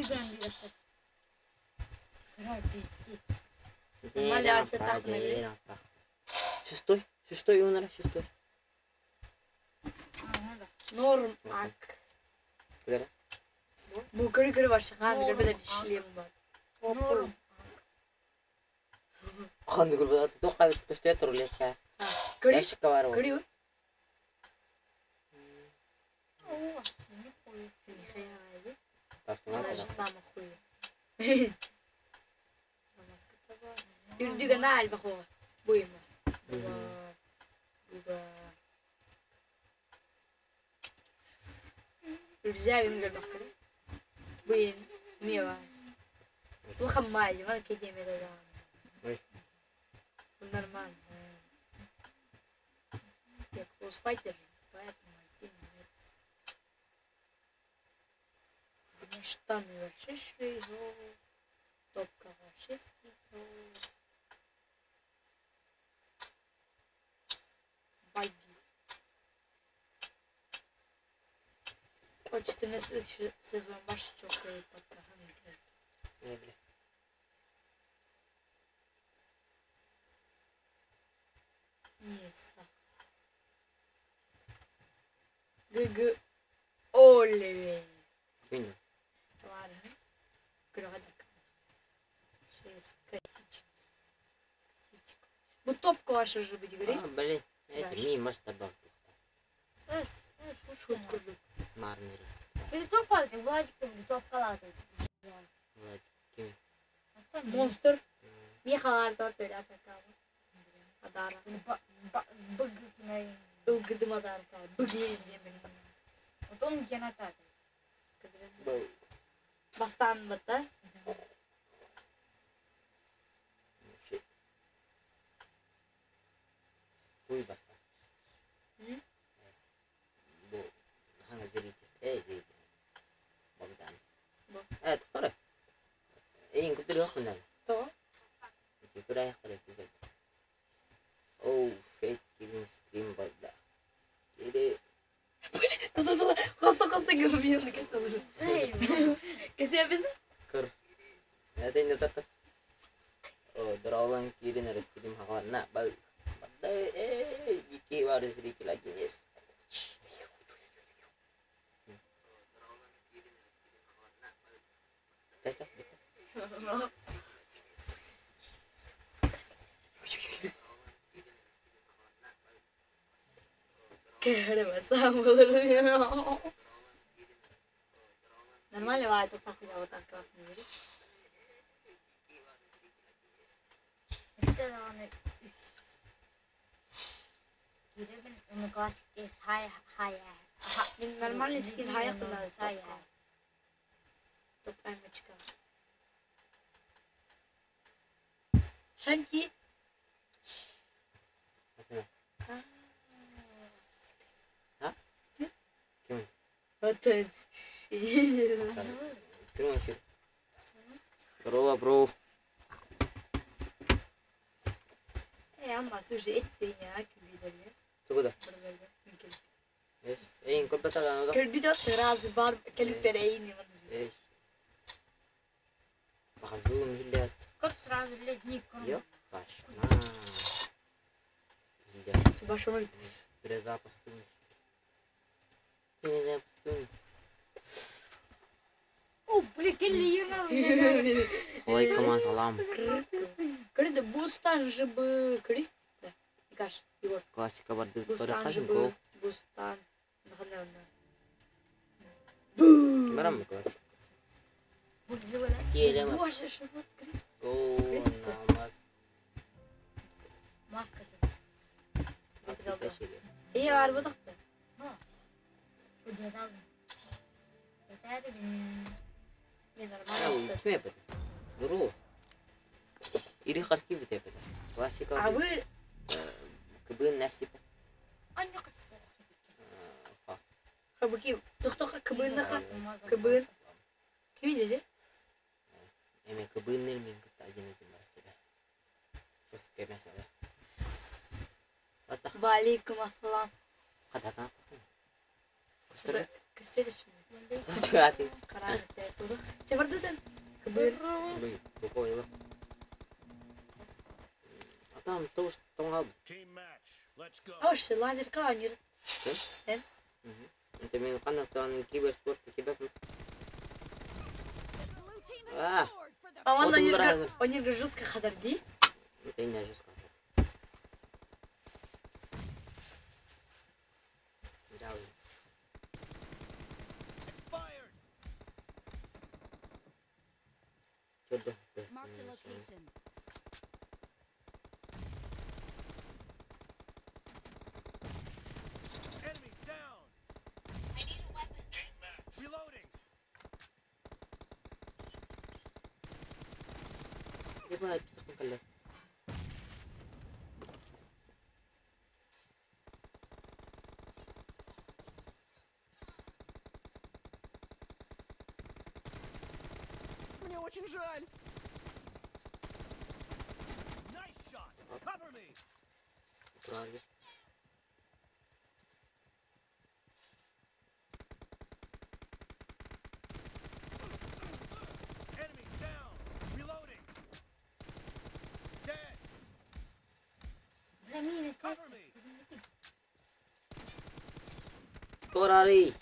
гынан биэрэр. Кыра пиздец. Маляся так Шестой, шестой унара, шестой. Норм ак. Бу көрү-көрү баршахан көрбөдө шлем бар. Норм. Ханды көрбөдө тоққа көстө рулетка. Көрү. Ящикка бар. Көрү. О, нихуя. Она же сама хуя. Үрдүгэн альба хоға. Буйма. Буба. Үрзәгін көрмәк керек. Буйын. Мева. Бұл хаммай, мана кедеме да. Ой. Бұл нормально. Я клоусфайтер, поэтому Штаны вообще швейзо. Топка вообще скидывал. Баги. О, 14 сезон баш чокает под ногами. Не, ГГ Оле. Кинь. Ладно. Градок. Через косички. Косичку. Бу топка ваша же быть, говори. А, блин. Эти мимо с тобой. Шутку. Марнер. Biz top aldık. Владик da bu top kalardı. Владик. Ким? Монстр. Михалар да öyle атакалы. Адара. Быг кime? Ылгыдым адара. Быгы демин. Вот он генотат. Был. Бастан бата. Shit. Хуй баста. Бу ханга зритель. Эй, зритель. Богдан. Бу. Э, тоқтар. Эйин көтөр yok мындан. То. Эти күрә яктыр күгел. Оу, shit, кирин стрим болды. Кири. Да-да-да. Коста коста гөбен кесе. Кесе бин. Көр. Нәтен дә тартып. О, драулан кирин әле стрим хагана. Бал. Бада, эй, дикий бар зритель один есть. Ча-ча, битте. Көрмесем болur. Нормально вай тоқтап қойып отыр классно. Киребин оны классик эс хай хай. Мен нормальный скин хаяқтыда Сай. Топ эмочка. Шанти. А? Ким? Вот он. Ким эфир? Здорово, бро. Эй, амма слушай, это не акювидер. Тугу да. Yes. Эйин көрбөт адам да. Көлбүт сразу бар келип берейин. Yes. Бахазу миллет. Көр сразу ледник. Йо, башма. Миллет. Башымы Перезапустим. Перезапустим. О, блин, келли ерна. Алейкум ассалам. Көрді бустан жыбы көрі. Да. Икаш, Егор. Классика бар деп Бустан көрө жыбы, бустан. Барам классик. Келем. Боже, живот көрі. О, намаз. Маска же. Эй, арба тақты. Мен нормально. Ким эпет? Дуру. Ири харки бит эпет. Классика. А вы Кыбын нэстип. Хабыки, тохтоха кыбыныха. Кыбын. Ким деді? Эме кыбынныр мин кытта один один бар тебе. Жестко эмес ала. Ата Валейкум ассалам. кадатан. Көстөр. Көстер үшін. Чуати. Қарады. Чабардытын. Кыбыр. Блин, буквально. А там то тоңал. Аш, лазерка аныр. Эн? Это мен канаттан киберспорт кибер. А, А он Вот он брат. аныр жестко хадарди. это не жестко. Да. Чудо. Marked a location. Enemy down. I need a weapon. Reloading. Ебать, такой колер. Мне очень жаль. Nice shot. Cover me. Правильно. Enemy down. Reloading. Dead. Cover me. Торари.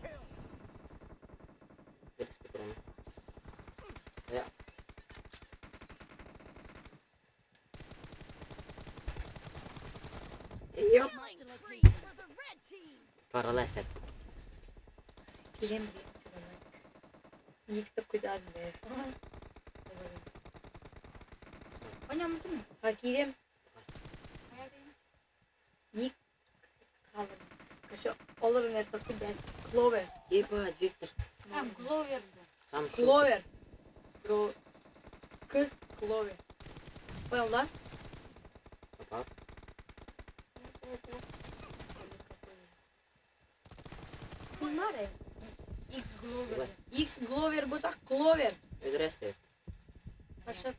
Kill. Без патронов. Я. Ёп. Marked a location. For the red team. Паралесет. Килем Ник такой да, бе. Ha килем. Ник қалым. Короче, олар не такой даст. Кловер. Ебать, Виктор. Гловер. Сам шутер. Кловер. Про К Кловер. Понял, да? Попал. X Гловер. X Гловер бу так Кловер. Здрасте. Хорошо.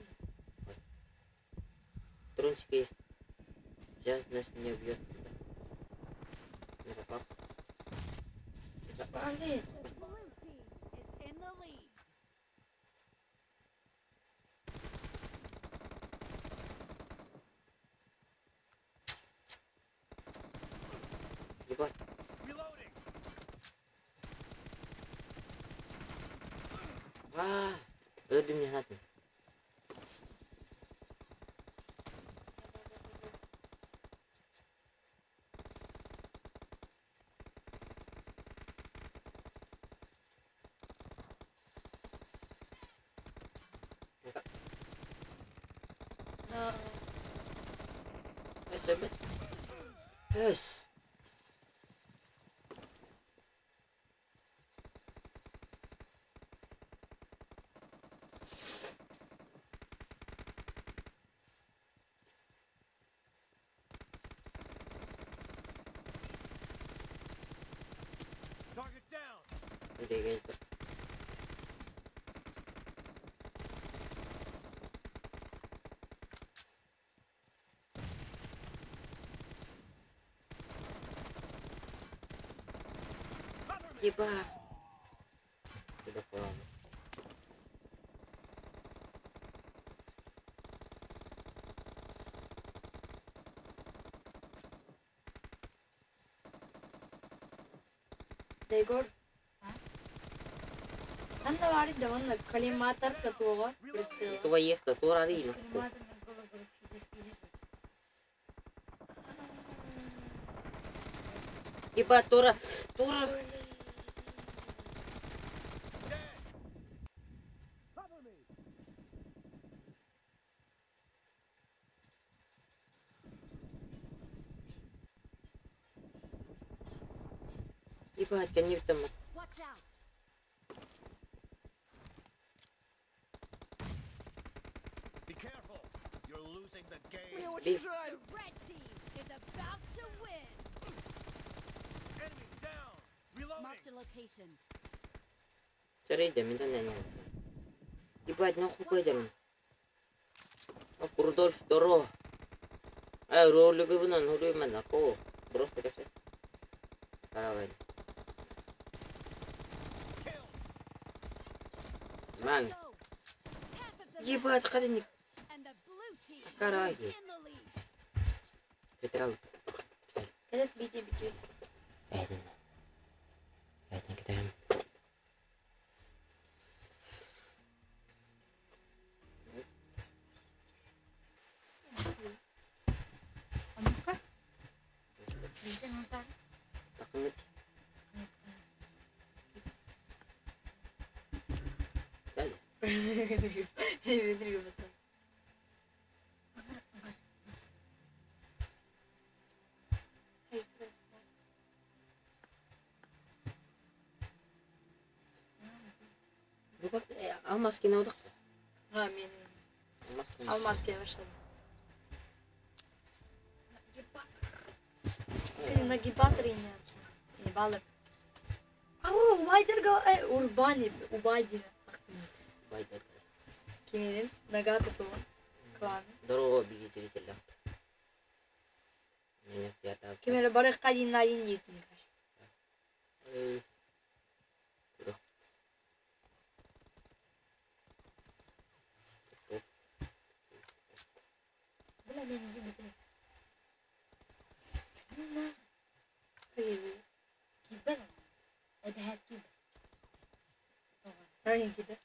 Трунчики. Сейчас нас не убьет. Не попал. Не попал. Блин. The blue team is in the lead. Ебать. Reloading. А, öldüm ne atma. Yes. Target down. Udah gitu. Cover me. Ебать. Udah pulang. Дегор. Анда варит давно коллиматор такого прицела. Твоих тура рino. Ебать, Тура, Тура. Dead. Cover me. Ебать, они там. Watch out. Be careful. You're losing the game. Мне очень Бей. жаль. The red team is about to win. Enemy down. Reloading. Marked a location. Сорри, да меня не Ебать, нахуй Watch пойдем. out. Рудольф Доро. Э, ролик на нулю на кого? Просто как Каравай. Ман. Ебать, хатыник. Караги. Петрал. Кэлэс биитин бүтүн. Эдин. Эдин китэм. Оннукка. Биирдэн онтон. Такыныт. Сәл. Bu bak al maskeni aldık. Ha benim. Al maskeni. Al maskeye başladım. Нагибатор не балып. Ау, убайдерга, урбани, убайдина. Байдер. Киминин Нагата тула кланы. Здорово, беги зрителя. Меня пятая. Кимеле бары кадин надин дийтин каш. Бля, мени ебите. Hayır. Кибер. Эбэһэт кибер. Hayır gide.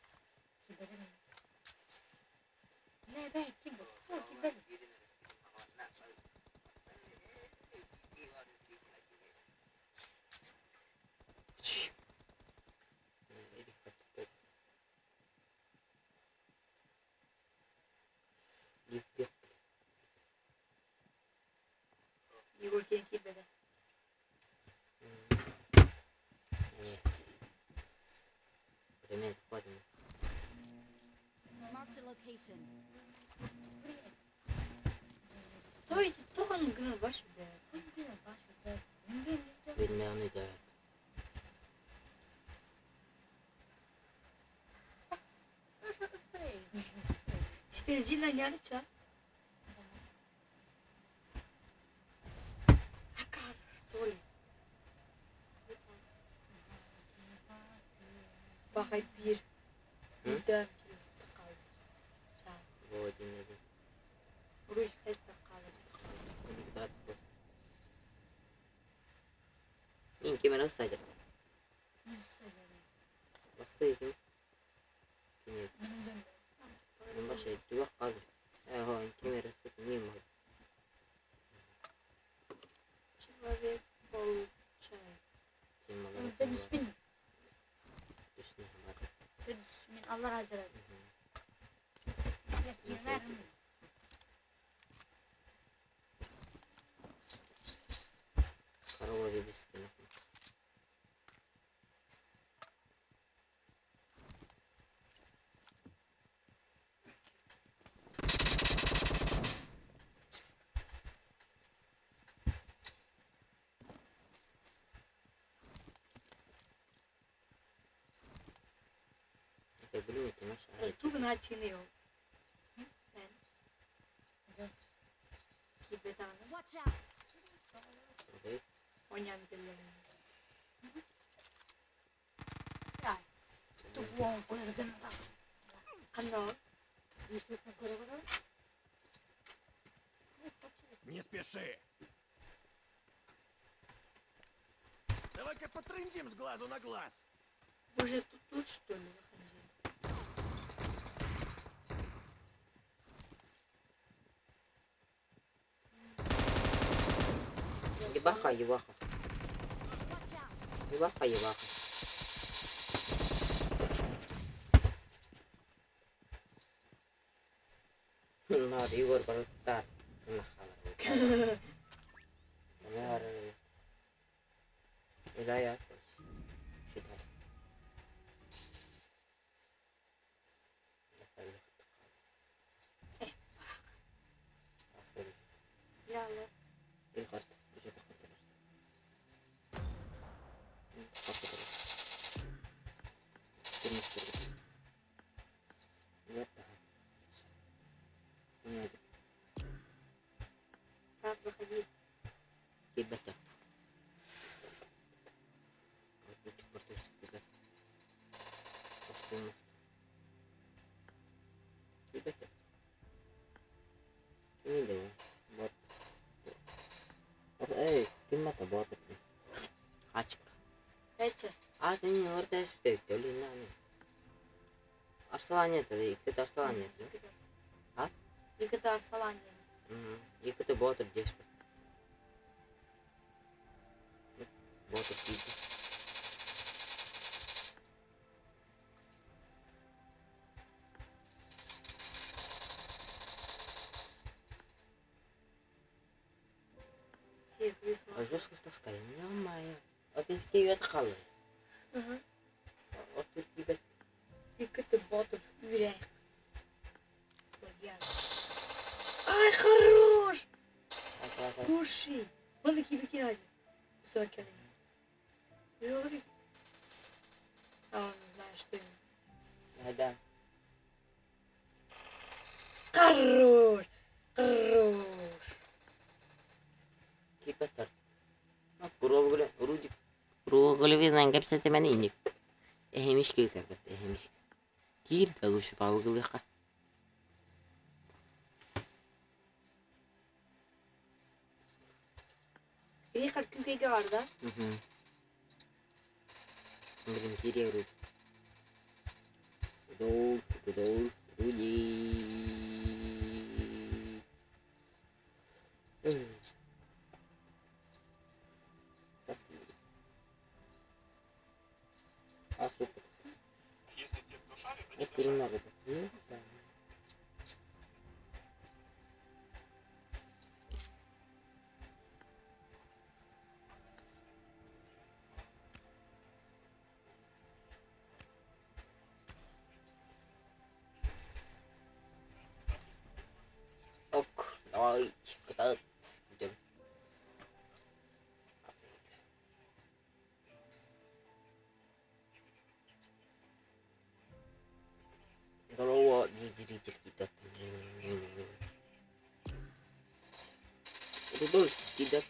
Кибер. Не, эбэһэт кибер. О, кибер. Егор кен кибеде. Пример, ходим. Marked a location. То есть тохан гына баш да. Видно, он идет. Четыре на нярча. А как, что ли? Бахай бир. Биден Вот, один, один. Руй хайта қалып. Брат, просто. Мин кемер садыр. Басты ким? Кене. Мен башы түгә калды. Э, хо, кемер мин мал. Человек получается. Кем мал. Түспін. Үстіне бар. Түспін алла ажырады. Кемер. Каравай бискин. Bilmiyorum, Тугна чинил. Кибетаны. Watch out! Оням дилен. Тугуон көзгөн. Кана. Не спеши. Давай-ка потрындим с глазу на глаз. Боже, тут тут что ли заходили? Ебаха, ебаха. Watch out! Ебаха, ебаха. Нар, Егор барыттар. Видая. Считай. Яла. Брат, заходи. Ачка. Эче. А, ты не ЛРТС бит, Арсалан это, икки Арсалан это. А? Икки Арсалан. Икки Ботр здесь. Ботр киди. Все, Жестко таскай, нормально. А ты кибет халы. Ага. Вот тут кибет. Икки Ботр үрәк. Ай, хорош! Кушай. Вон кибики ради. Высокий. Говори. А он не знает, что им. Да. Хорош! Хорош! Кибет тар. Рудик. Руголевинан кепсетемен иник. Эхемиш кейтер бет, эхемиш. Кир да лучше палгылыха. Приехал күкейге бар, да? Угу. Блин, Кирилл Рудик. Рудольф, Рудольф, Рудик. Соски. А, сука, соски. Если те, кто шарит, они Вот курина рыба. Ну, да. Ок, давай, куда идем? Здорово, не зритель кидат. Рудольф кидат.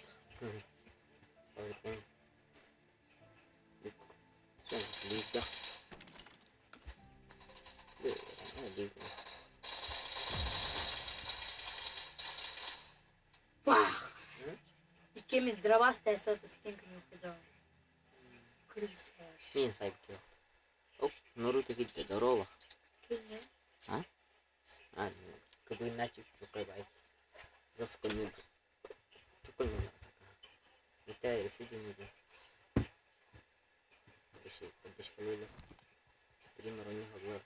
Пах! Икки мен дробас тәсі стенка не уходила. Крыса. Не сайбки. Оп, Наруто кидат, здорово. Кине. А? А, ну, как бы иначе чукай бай. Засконил. Чукай Это решили не Вообще, поддержка Луля. Стример у них обзор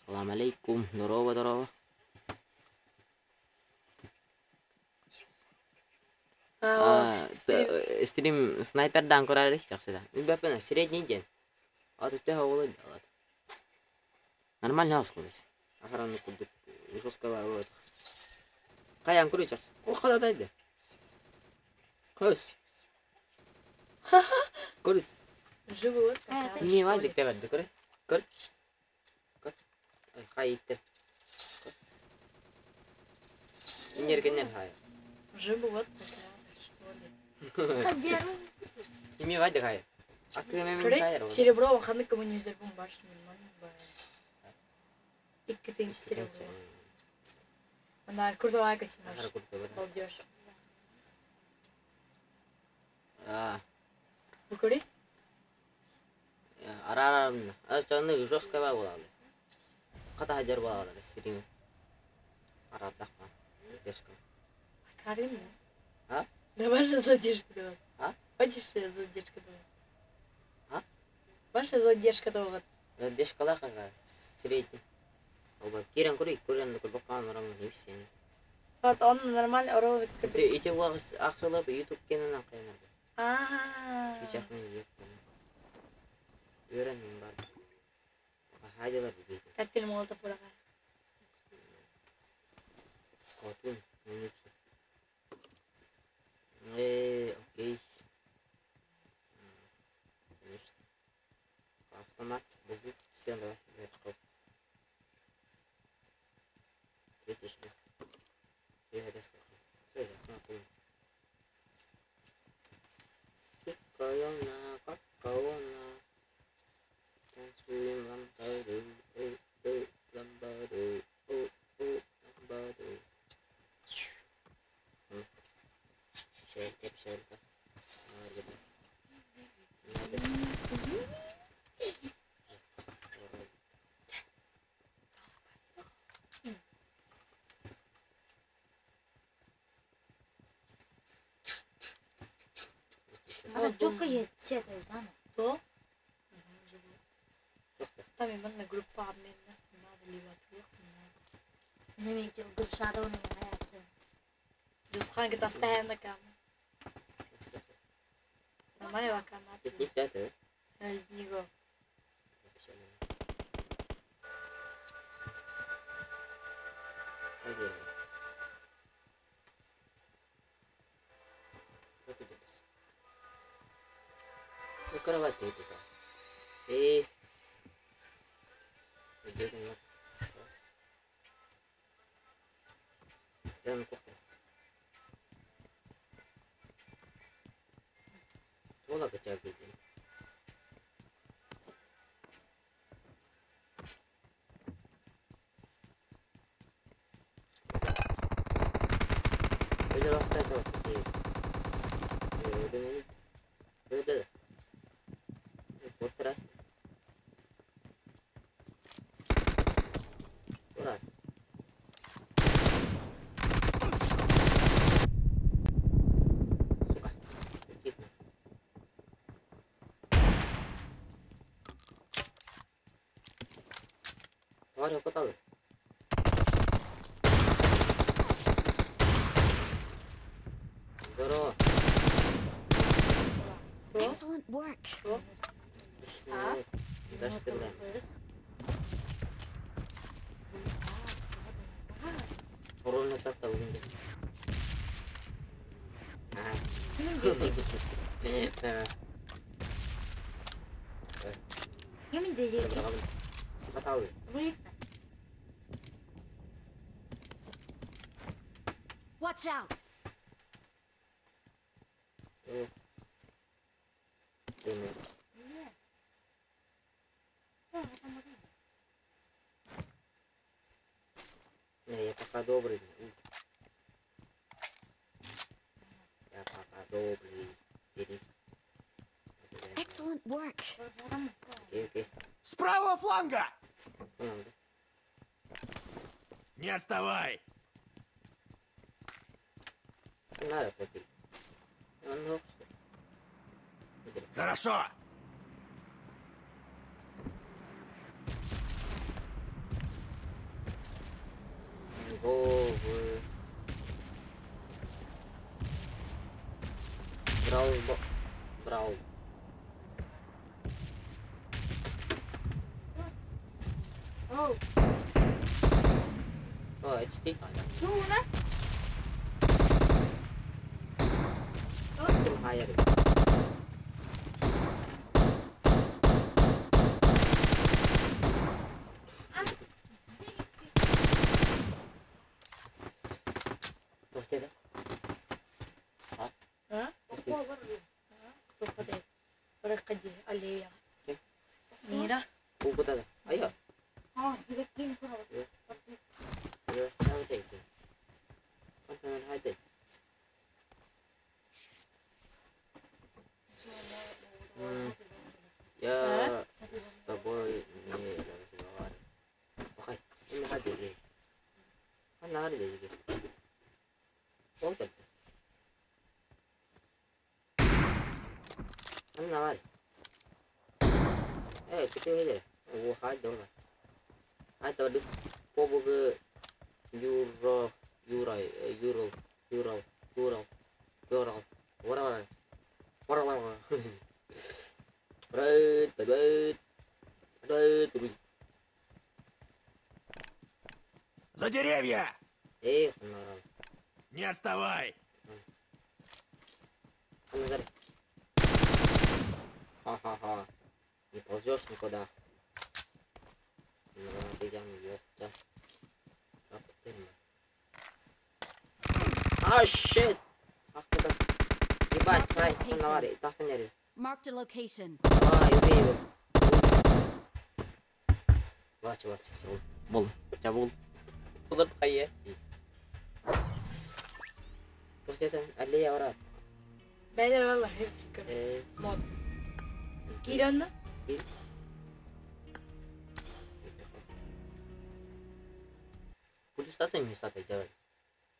Салам алейкум. Здорово, здорово. А, Стрим снайпер дан көрәрі жақсы да. Бәпіні, средний день. А тут тәһә олы делать. Нормально ас көрөс. Охрана кудук жестко бар. Каян көрөс жақсы. О када дайды. Көз. Көрөс. Живот. Не бар деп берді көрө. Көр. Көр. Кай иттер. Нергеннер хай. Живот такая, что ли? Кими бар хай. Акы мен хайр. Серебро ханы коммунизм башню нормально бывает. Икки тысячи серебро. Она крутая снимаешь. Балдеж. А. Букури? Арарарына. Аны жестко бар болады. Ката хажар болады стрим. Арадақпа. Дешка. Карина. А? Да ваша задержка давай. А? Ваша задержка давай. А? Ваша задержка давай. Задержкалар какая? Средний. Оба кирен кури, курен курбакан оранга нипсен. Вот он нормально робот. Ити ити вагыс аксылып YouTube кенен акайна. А. Чучак мен еп там. Үйреним бар. Хадилар бит. Каттил молота пулага. Котун, минуту. Окей. Конечно. Автомат будет все, давай, это Третий шлях. Я это скажу. Все, я на Какаона, какаона. Танцуем ламбаду, э, э, ламбаду, о, о, ламбаду. Шелька, шелька. Ата чокка етсе То? Туох да. Там именно группа обмена. Надо либо ответ, надо. Мене дұршады оның аяқты. Дусхан говорит, оставим на камеру. Нормально вакана. Ледник да, это, да? Ледниго. Пойди. Вот иди без. Ну, кровать ты туда. Эй. Иди на. Прямо кухня. Туола хотя бы иди. Öyle baktı da Öyle Öyle de. Kurtarasın. Ура. Сука. Летит. Тварь укатала. Здорово. То? Excellent work. То? А? Даже стреляем. Ровно так-то выглядит. Кемин дежекис. Баталы. Руикна. Watch out. Не, я пока добрый. Я пока добрый. Бери. Excellent work. Окей, окей. С правого фланга! Понял, да? Не отставай! Надо попить. Он ног, что ли? Хорошо! Го в... Брал, брал. Оу. О, это Стив, а, да. Туна? Хайер. Туох диэтэ? А? Туох Баракади, аллея. Ким? Мира. Уу кутада. Айа. А, билеккин курабы. Онтон хайдай. Я с тобой не разговариваю. Охай, энэ хадэ. Ханна хари дэ. Ол тапты. Ханна хари. Э, ките хедэ. О, хайда ола. Хайда ола. Побог Юро, Юра, Юрал, Юрал, Юрал, Юрал. Вара, вара, вара, вара. Рыт, рыт, рыт, рыт. За деревья! Эх, нарал. Не отставай! Назар. Ха-ха-ха. Не ползешь никуда. А, щит! Ах ты как. Ебать, хай, навари, тахнери. Marked a location. Давай, убей его. Вася, Вася, все. Бол, тебя бол. Бол, хайе. Туох это, аллея ора. Бәйлер валла хеп Э, Мод. Киранна? Буду статы ми статы давай.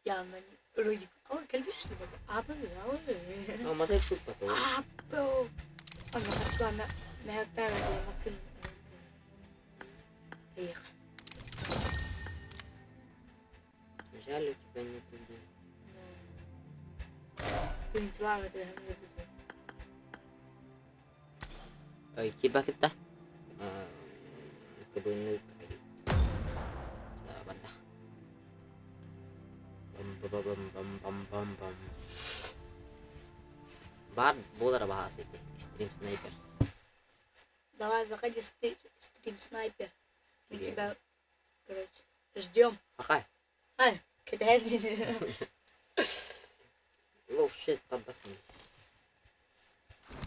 Яна. Вроде. А кэлбиш бу. Абы, абы. Ну, модель тут потом. Ап. Жаль, у тебя нет денег. Ой, киба кытта. Кыбыны барда. Бам бам бам бам бам бам. Бар буолара баҕас ити стрим снайпер. Давай, заходи, стрим снайпер. Мы тебя, короче, ждем. Хахай. Ай, кэтэһэр. Oh shit, табасны.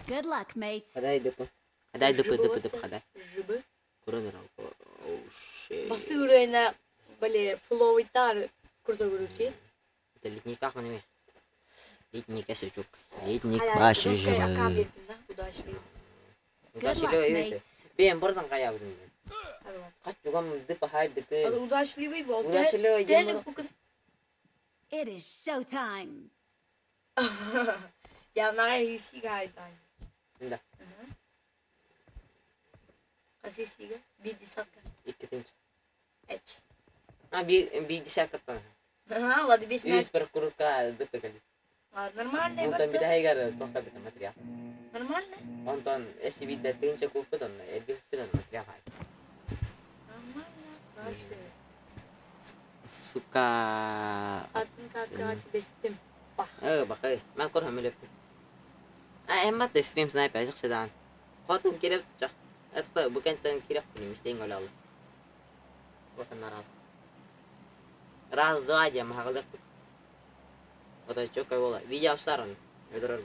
Good luck, mates. Хадай дп. Хадай дп дп дп хадай. Жибы. Коронер. Oh shit. Бастыырайна, бали, фловитар курдук руки. Это ледниках мы Ледник сучок. Ледник башы жыбы. Удачливый. Good luck, mates. Бен бұрдан қая білдім. Қат жугам дп хай дп. Удачливый был. Удачливый. It is showtime. Я на сига. Да. Қасы сига? Би десятка. Икки тынч. Эч. А, би десятка. Ага, ладно, бес Үс бір курукка дп кали. Нормально. Онтон бидайгар тоха бит материал. Нормально? Онтон эси бидде тынча куппутон, эби куппутон материал хай. Нормально. Вообще. Сука. Атын как тебе стим. Бах. Бах. Мен көрһөм элеп. А, эммат стрим снайпер жакшыдан. Хотын киреп туча. Этте бу кенттен киреп билмистен олалы. Ватан нарал. Раз, два, дем хагалык. Ото чокай бола. Видео старын. Өдөрөр.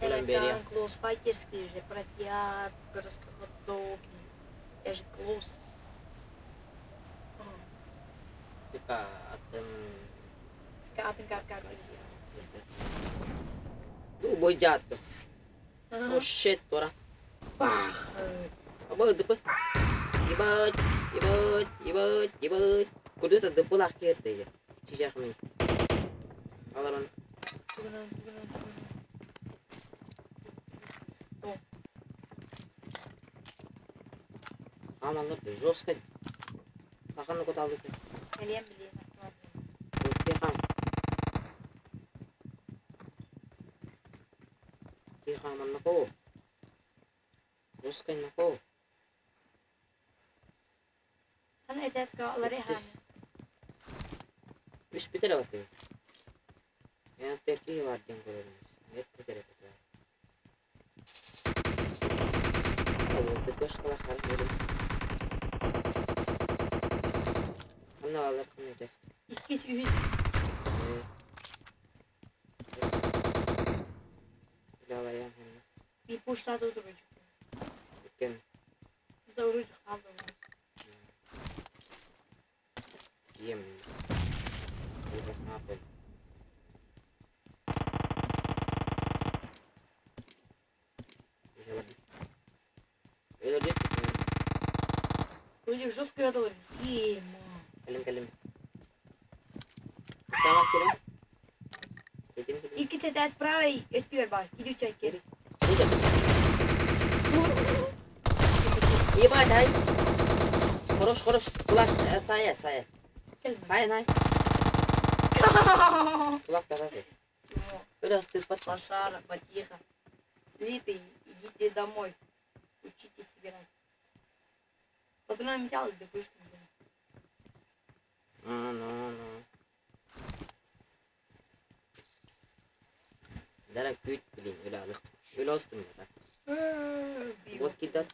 Өлөн берия. Клоус файтерский же, протеат, городской хот-дог. Я же клоус. Сука, атын. Сука, атын как как. Ну, бойжат. О, shit, тора. Бах. Абы дп. Ебать, ебать, ебать, ебать. Куда-то дпылар керді. Чижақ мен. Алар оны. Тугунан, тугунан, тугунан. Амалар жестко. Хақаны кот алды. Білем, білем. Кихан. Кихан маннако. Жестко нако. Ана этаска алары ханы. Үш битер баты. Я терки бар ден көрөмүз. Этте тереп битер. Ол тепеш кала хар берем. Ана алар кымны жас. Иккис үһүс. Билалаян ханна. Би пуштады уруджук. Өткен Да уруджук алды. ем. Апыл. Өлөр Уруджук жестко ядылыр. Ема. Калим калим. Сама кирем. Кедим кедим. Иккис этас правый өттүгөр бар. Кидүү чай кери. Ебать, ай. Хорош, хорош. Кулак, сая, сая. Кел. Хай, най. Кулак тарады. Өлө астырпат. Лошара, потихо. Слитый, идите домой. Учитесь играть. Патроны металл, да пушка. Ну, ну, ну. Дара күт, блин, өлө алык. Өлө астым я. Вот кидат.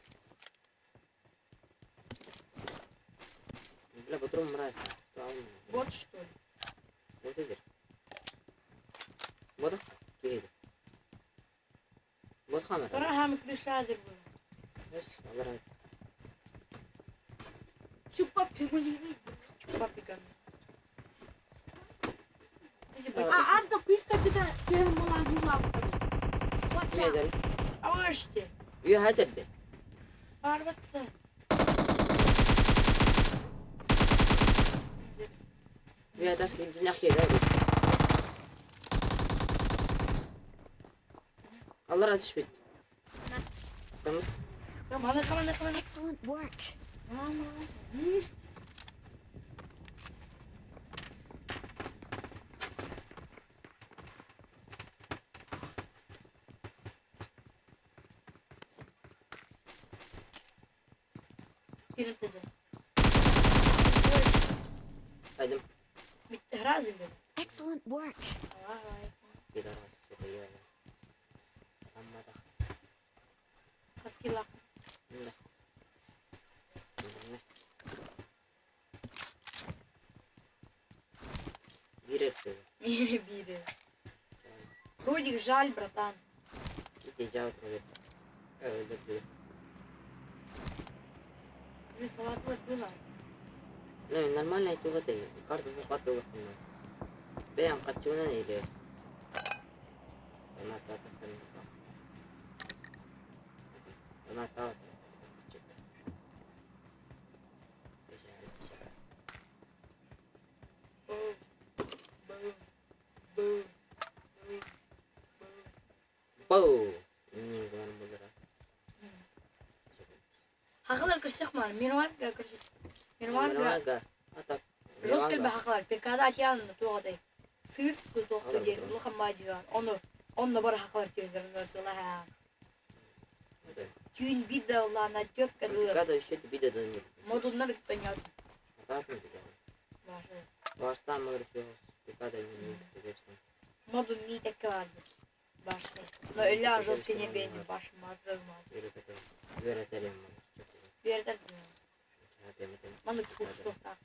Бля, патрон мразь. Вот что ли? Вот эдер. Вот кейди. Вот хамер. Тора хам крыша азыр было. Алар. Чупа пигуни. Чупа пиган. А арда күскә китә, кем була юлап. Watch out. Эдер. Авыште. Үй хадерди. Барбатты. Үй адас ким жинак кейди. Аллара түспүт. Астаммыт. Маны хаманы хаманы. Excellent work. Кирилтеже. Хайдым. Разу бер. Excellent work. Пидорас, сука, ебаный. Там мата. Хаскила. Да. Биир Бири. Рудик, жаль, братан. Мне салат было. Ну, нормально это карта захватывала. Бэм, качуна или... Она та Она та Боу! Не, говорю, буду. Хахалар кырсых мар, Мирварга кырсых. Мирварга. А так. Жестко бахалар, пекада атьян тугадай. Сыр тохту ден, улахан мажигар. Оны, онно бар хахалар түйендер, ха. Түйін бидда улана тёк кадылы. Пекада еще бида да не. Модулнар кытанят. А так не бида. Барсам магыр пекада не не. Модул ми текке vardı. Başka. Но öyle жестко не бенди башым мазры маз. Үйрөтелем. Бердер. Маны куш тоқтақ.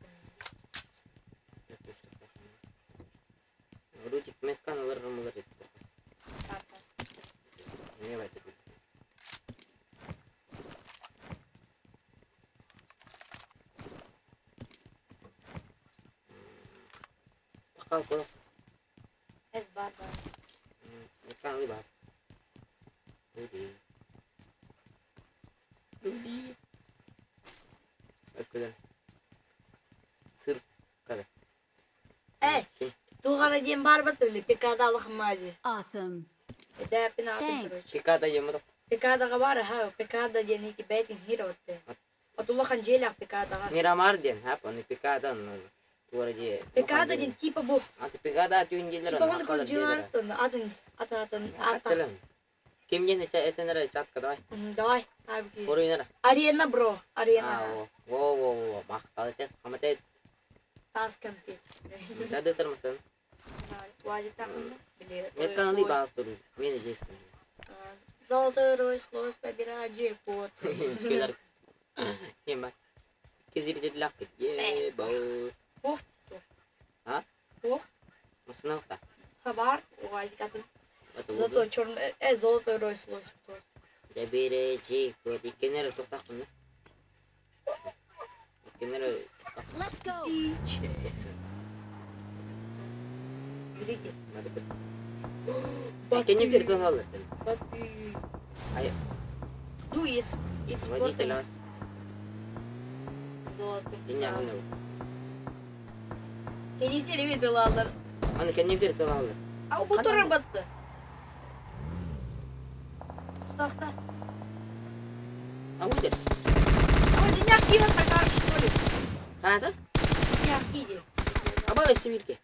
Рудик меткан алар мулар етті. Не байды. Тақал қол. Эс бар бар. Меткан алый бас. Руди. Руди. Өккөдөн. Сыр. Када. Эй, туғара ден бар бат өлі, пекада алықым мажы. Awesome. Эдәпін атын Thanks. короче. Пекада емадық. Пекадаға бар, ха, пекада ден ити бәйтін хир отты. Атулахан желақ пекадаға. Мирамар ден, хап, оны пекадан. Туара же. Пекада ден типа бу. Аты пекада түйін Типа оны көл жинартын, атын, атын, атын, ата. Кимден этенер чатка давай. Давай, табики. Коруйнара. Арена, бро, арена. Во во во, мактал этен, хамат Тас кемпи. Жады тырмасын. Вазик тақында. Биле. Меткан алый бастыр. Мени жестим. Золотой рой слос набирает джекпот. Келер. Кем бар? Кезирде лак кет. Е, бау. Ох, А? Ох, Масына окта. хабар, уазик атын. Зато черный, золотой рой слос. Жабире джекпот. Иккенер токтакпын. Иккенер Let's go. Бич. Зритель. Кенеп жерден алды. Баты. Ай. Ну, есть, есть Водитель вас. Золотой. Меня аны. Кенетери виделалар. Аны кенеп жерден алды. А bu торы батты. Тахта. А выйдет. А вот деняк киви такар, что ли? А, да? Деняк киви. А бай семирке.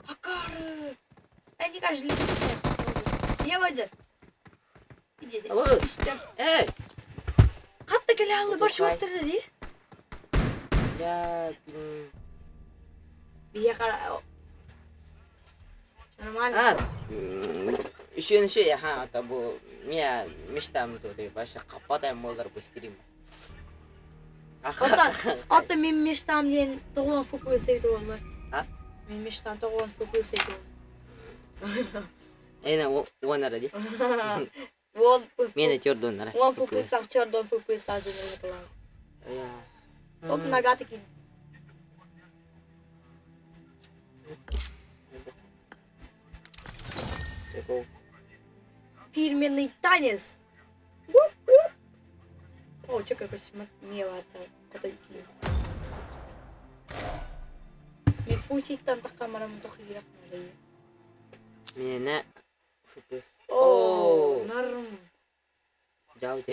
Акары. Они каждый лепит. Не водят. Иди А вот. Эй! Қатты келе алды бар шуақтырды де. Я... Бияқа... Нормально. А, еще еще, ага, это был... Меня мечта тут, вообще капатай молдар бу стрим. Ата, ата мен мечтам ден тоғуан футбол сейді олар. А? Мен мечтам тоғуан футбол сейді Эна, он ради. Он Мені тёрдон ара. Он футбол сақ чордон футбол сақ жөнеліп отырады. Топ нога таки. Фирменный танец. О, чекай, какой меларта. Котойки. Мен фусиктан таққа марам тоқи керек. Мене футбол. О, норм. Дьаабы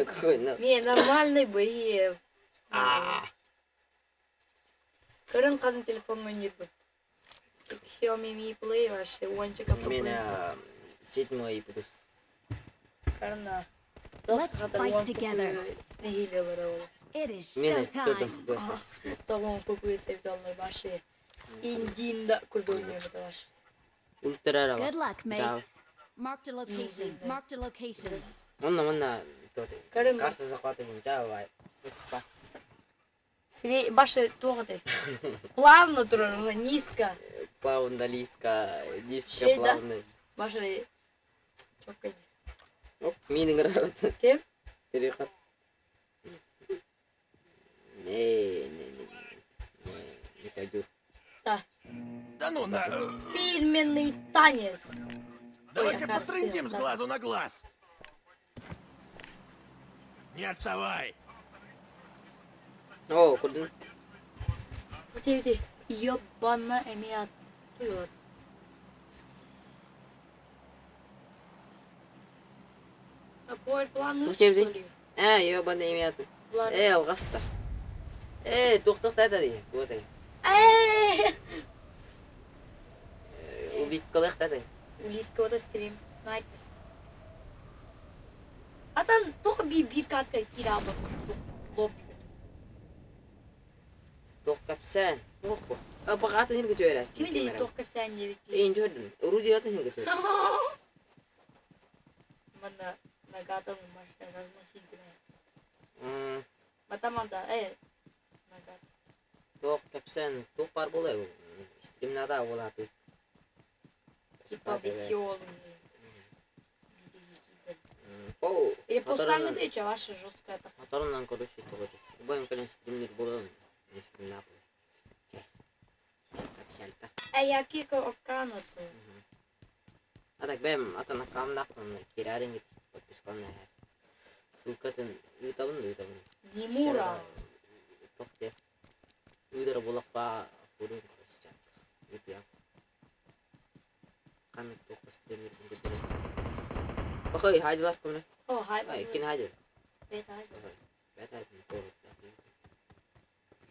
Какой на. Не, нормальный боев. А. Көрөн ханан телефоҥҥа ньирбит. Xiaomi Mi Play вообще уонча Меня седьмой плюс. Карна. Let's fight together. Нэһиилэ олорор ол. It is Мена төрдөн showtime. футболиста. Тоҕон купуй sevdalar вообще. Индинда курдук ваш. Ультра Good luck, Ciao. mates. Marked a location. Marked a location. Онно манна Көрүҥ. карта захвата жаабай. Сире башы туох этэй? Плавно турар, мына низко. Плавно лиска, низко Шейда. плавно. Башы чоккай. Оп, мин нравится. Кем? Переход. Не, не, не, не, не пойду. Да. Да ну на... Фирменный танец. Давай-ка Ой, потрындим с да. глазу на глаз. Не отставай. О, куда? Өте Ёбана эмият. Туйот. Апой план Тут что тебе- ли? А, ёбаный имя. Влад. Э, алгаста. Э, тух-тух та ди. Вот. Э! Улиткалых та ди. Улитка вот стрим. Снайпер. А там только би бир катка кираба. Лобби. Тух капсан. Тух. А багата хин көтөрәс. Ким dedi тоқ кепсән деп. Эйн көрдүм. Руди атын хин көтөр. Мана нагата машина разносить гына. М, Матаманда, нагата. Тух капсан, тух бар була. Стримнада булаты. Типа веселый. Пол. Или постаны ты, че ваша жесткая так. Моторунан короче тугы. Убайым кэлен стримнер була. Не стримна була. Капсалька. А я кика окана то. А так бэм атын аккаунтах кирарин подпискан Ссылкатын ыытабын ыытабын. Немура. Тохте. Ыдыр булакпа курун короче чат. Ыытыам. Канык тохо стримнер көтөрө. Бахай хайдылар көмө. О, хай Ай, кин хайдыл. Бет хай. Бэт хайдыл.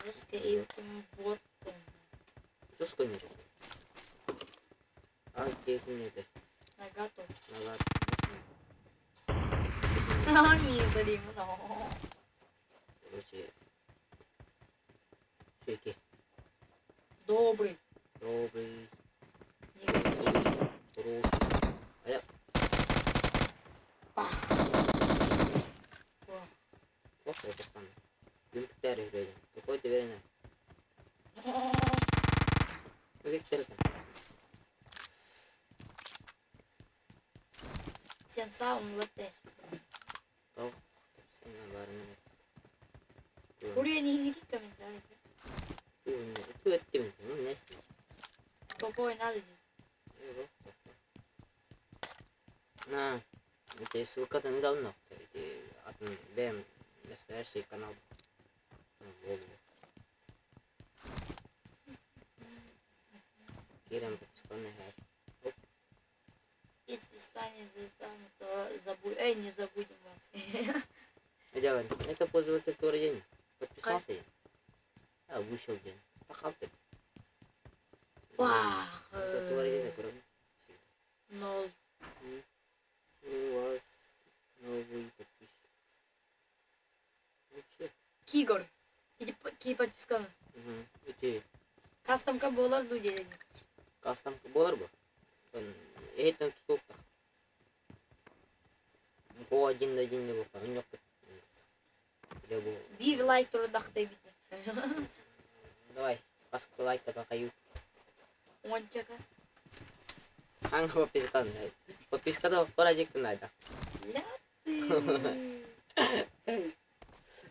Жесткая и вот. Жестко не. Ай, кейфин Нагато. Назад. А, ми, но. Короче. Шейки. Добрый. Добрый. Негатив. Хороший. А я... О. Ох, это там. Юнктер играет. Какой ты верно? Виктор там. Сен саун латтес. Тох, сен бармын. Buraya ne ingiliz комментарий. Ту эттим. Несин. Топой надо. На, это ссылка-то недавно. Эти от БМ настоящий канал. Кирем подписканный гай. Если станем звездами, то забудь. Эй, не забудем вас. Давай, это пользователь который день. Подписался я. А, вышел день. Пахал ты. Бах. Это твой день, кроме. Нол. У вас новый подписчик. Вообще. Кигор. Иди ки подписканы. Угу. Эти Кастомка болар ду дедин. кастом болар бу. Эйтен тутуп. Го один на один не был. Он yok. Бу. Бир лайк турудактай бит. Давай. Баска лайк каю. Ончака. Анга подписка. Подписка да парадик надо. Ля ты.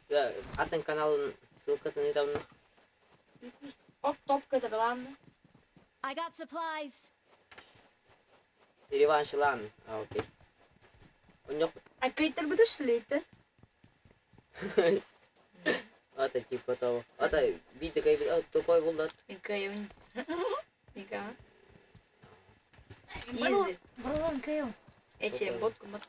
Да, атын каналын ссылкатын недавно. Оп, топка ладно. I got supplies. Реванш лан. А, окей. Он yok. А кайтар буду шлейте. Ата типа того. Ата биде кай тупой булдар. Микаюн. Мика. Изи. Барлан кайон. Эче ботку мат.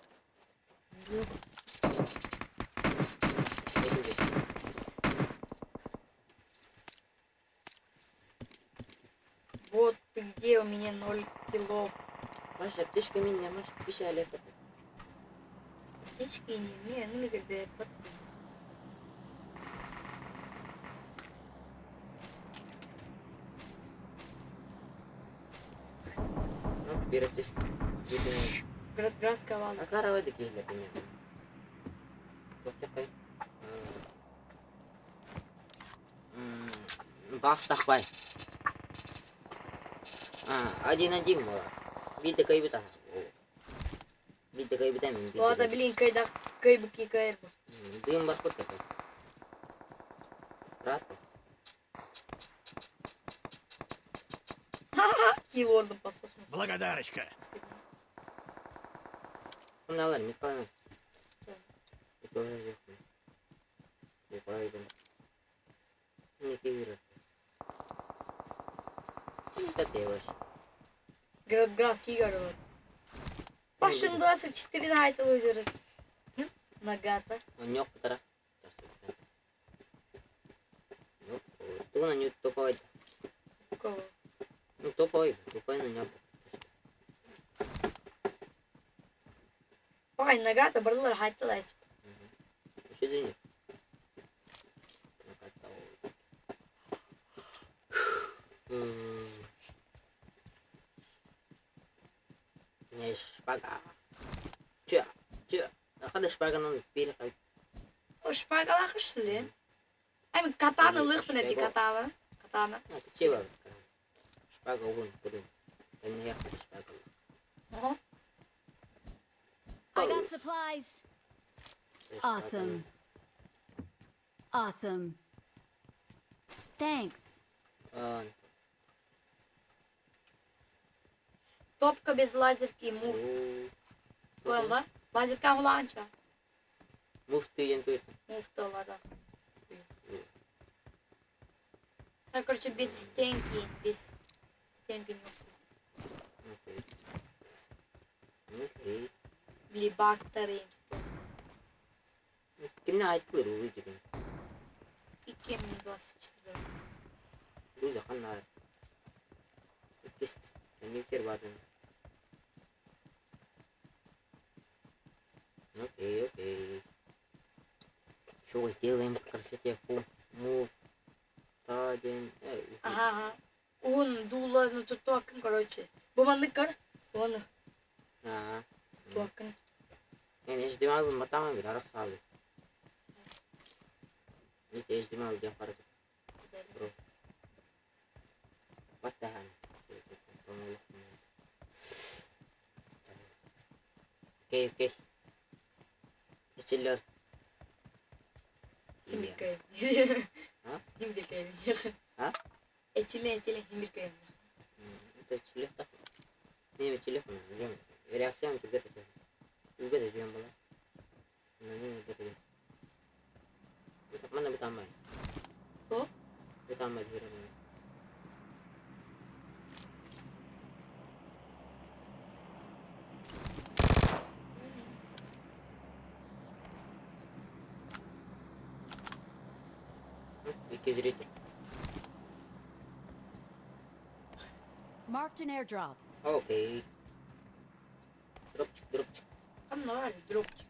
у меня 0 килов. Маш аптечка мин не маш пишали. Аптечки не имею, ну либо Ну, бир аптечка. Градградская валда. Акара вады киһилэр меня. Тохтякай. Бастахбай. Один-один была. Биtte кайбыта. Биtte кайбыта мин. Ладно, блин, кайда кайбыки кайбы. Дым бар курта. Рад. Килордом пососну. Благодарочка. Мыналар металлы. Металлы жоқ. Не кигер. Это Градграс Игорь. Пашин 24 на это лузер. Нагата. Оньок пытара. Тугуна не топовый. У кого? Ну топовый, топовый, но не Пай, Нагата барлар хайтылайс. Еще не. Не шпага. Че? Че? Хада шпаганын бир кай. О, шпагалах что ли? Ай, катана лыхтын эти катана. Катана. А, ты чего? Шпага угон, блин. Не шпага. Ага. I got supplies. Awesome. Awesome. Thanks. Топка без лазерки, мув. Понял, да? Лазерка уланча. Мув ты ен Мув то, ладно. А, короче, без стенки, без стенки не Окей. Окей. Бли бактерии. Кимне айттылар уже деген. Икем 24. Бұл ханнар. Кест. Нютер бардым. Окей, окей. Что сделаем к красоте? Фу, мув, один. Ага, ага. Он дула, ну тут туакын, короче. Буманы кар. Он Ага. туакын. Yani ejderha матама bir arası abi. İşte ejderha diye fark. Bro. What the hell? Окей, окей. Эчелер. Химбир А? Химбир А? Эчиле, эчиле, химбир Это эчиле так. Не эчиле, блин. Реакция тебе это. Үгә дә була. Не бит. Бит мана бит амай. То? Бит амай бирәм. Ике зритель. Marked an airdrop. Окей. Дропчик, дропчик. Там нормально, дропчик.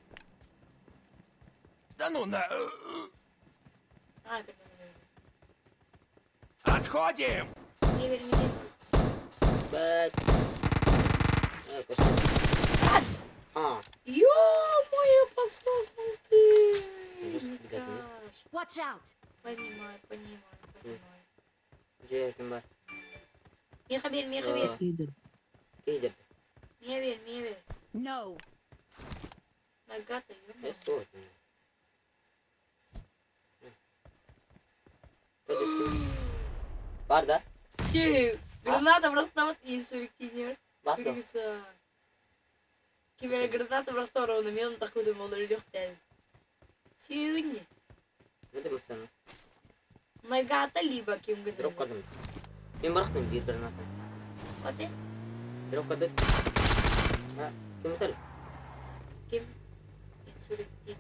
Да ну на... А, как Отходим! Не верь, не верь. Бэт. А. Ё-моё, пососнул ты. Жестко бегать, Watch out. Понимаю, понимаю, понимаю. Где кем бар? Миха бер, миха бер. Кейдер. Мия бер, мия бер. No. Нагата, ё-моё. Бар да? Че, граната просто вот инсурктинер. Бар да. Кимere граната просто ровно, мен такуды молыр жоқ дәл. Сүйгіне. Не демесен? Нагата либо ким гыды. Дроп кадым. Мен барақтым бир граната. Оте? Дроп кады. А, ким өтәл? Ким? Инсурктин.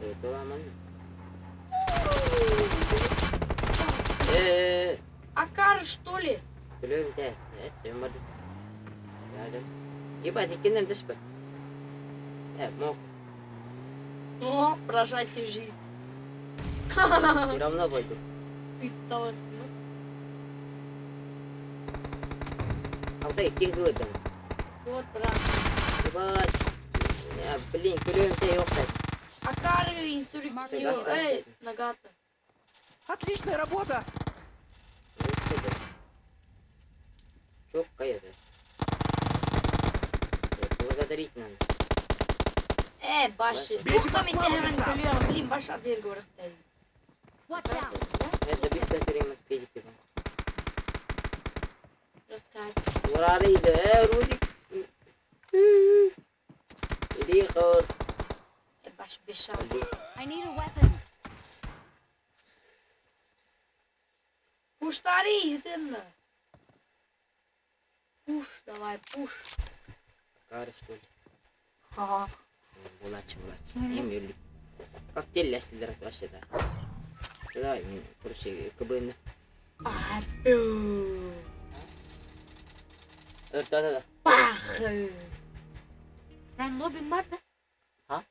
Это аман. Акар, что ли? Күлүм тээс, сөм бардым. Рядом. Ебать, иккинен түспэ. Мог. О, прожайся жизнь. Все равно пойду. Суйтталастын. Алта икки кылыдым. Вот, брат. Ебать. Блин, күлүм те yok так. Акары инсурик. Эй, нагата. Отличная работа! Чок кайда. Благодарить надо. Башы. Бейте по слабым местам. Блин, баш адер говорит. Watch out! Это битва перемет педики. Раскать. Урарыйды, Рудик. Иди хор. Баш без шанс. I need a weapon. Пуштари, ты Пуш, давай, пуш. Кары, что ли? Ага. Булачы, булачы. Эми өлүк. Коктейль ләстилер вообще да. Давай, мен, короче, КБН. Апу. Да, да, да. Пах. Ben lobim var da. Ha?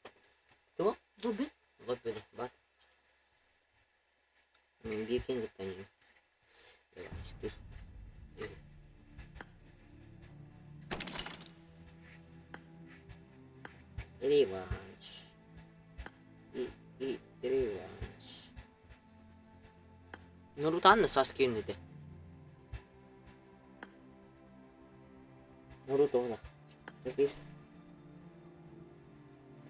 Тугу? Lobim. Лобби бар. Мен биркен кыттан Четыре. Реванш. И реванш. Ну, Рутанна Саски үнүдэ. Наруто ола. Теперь.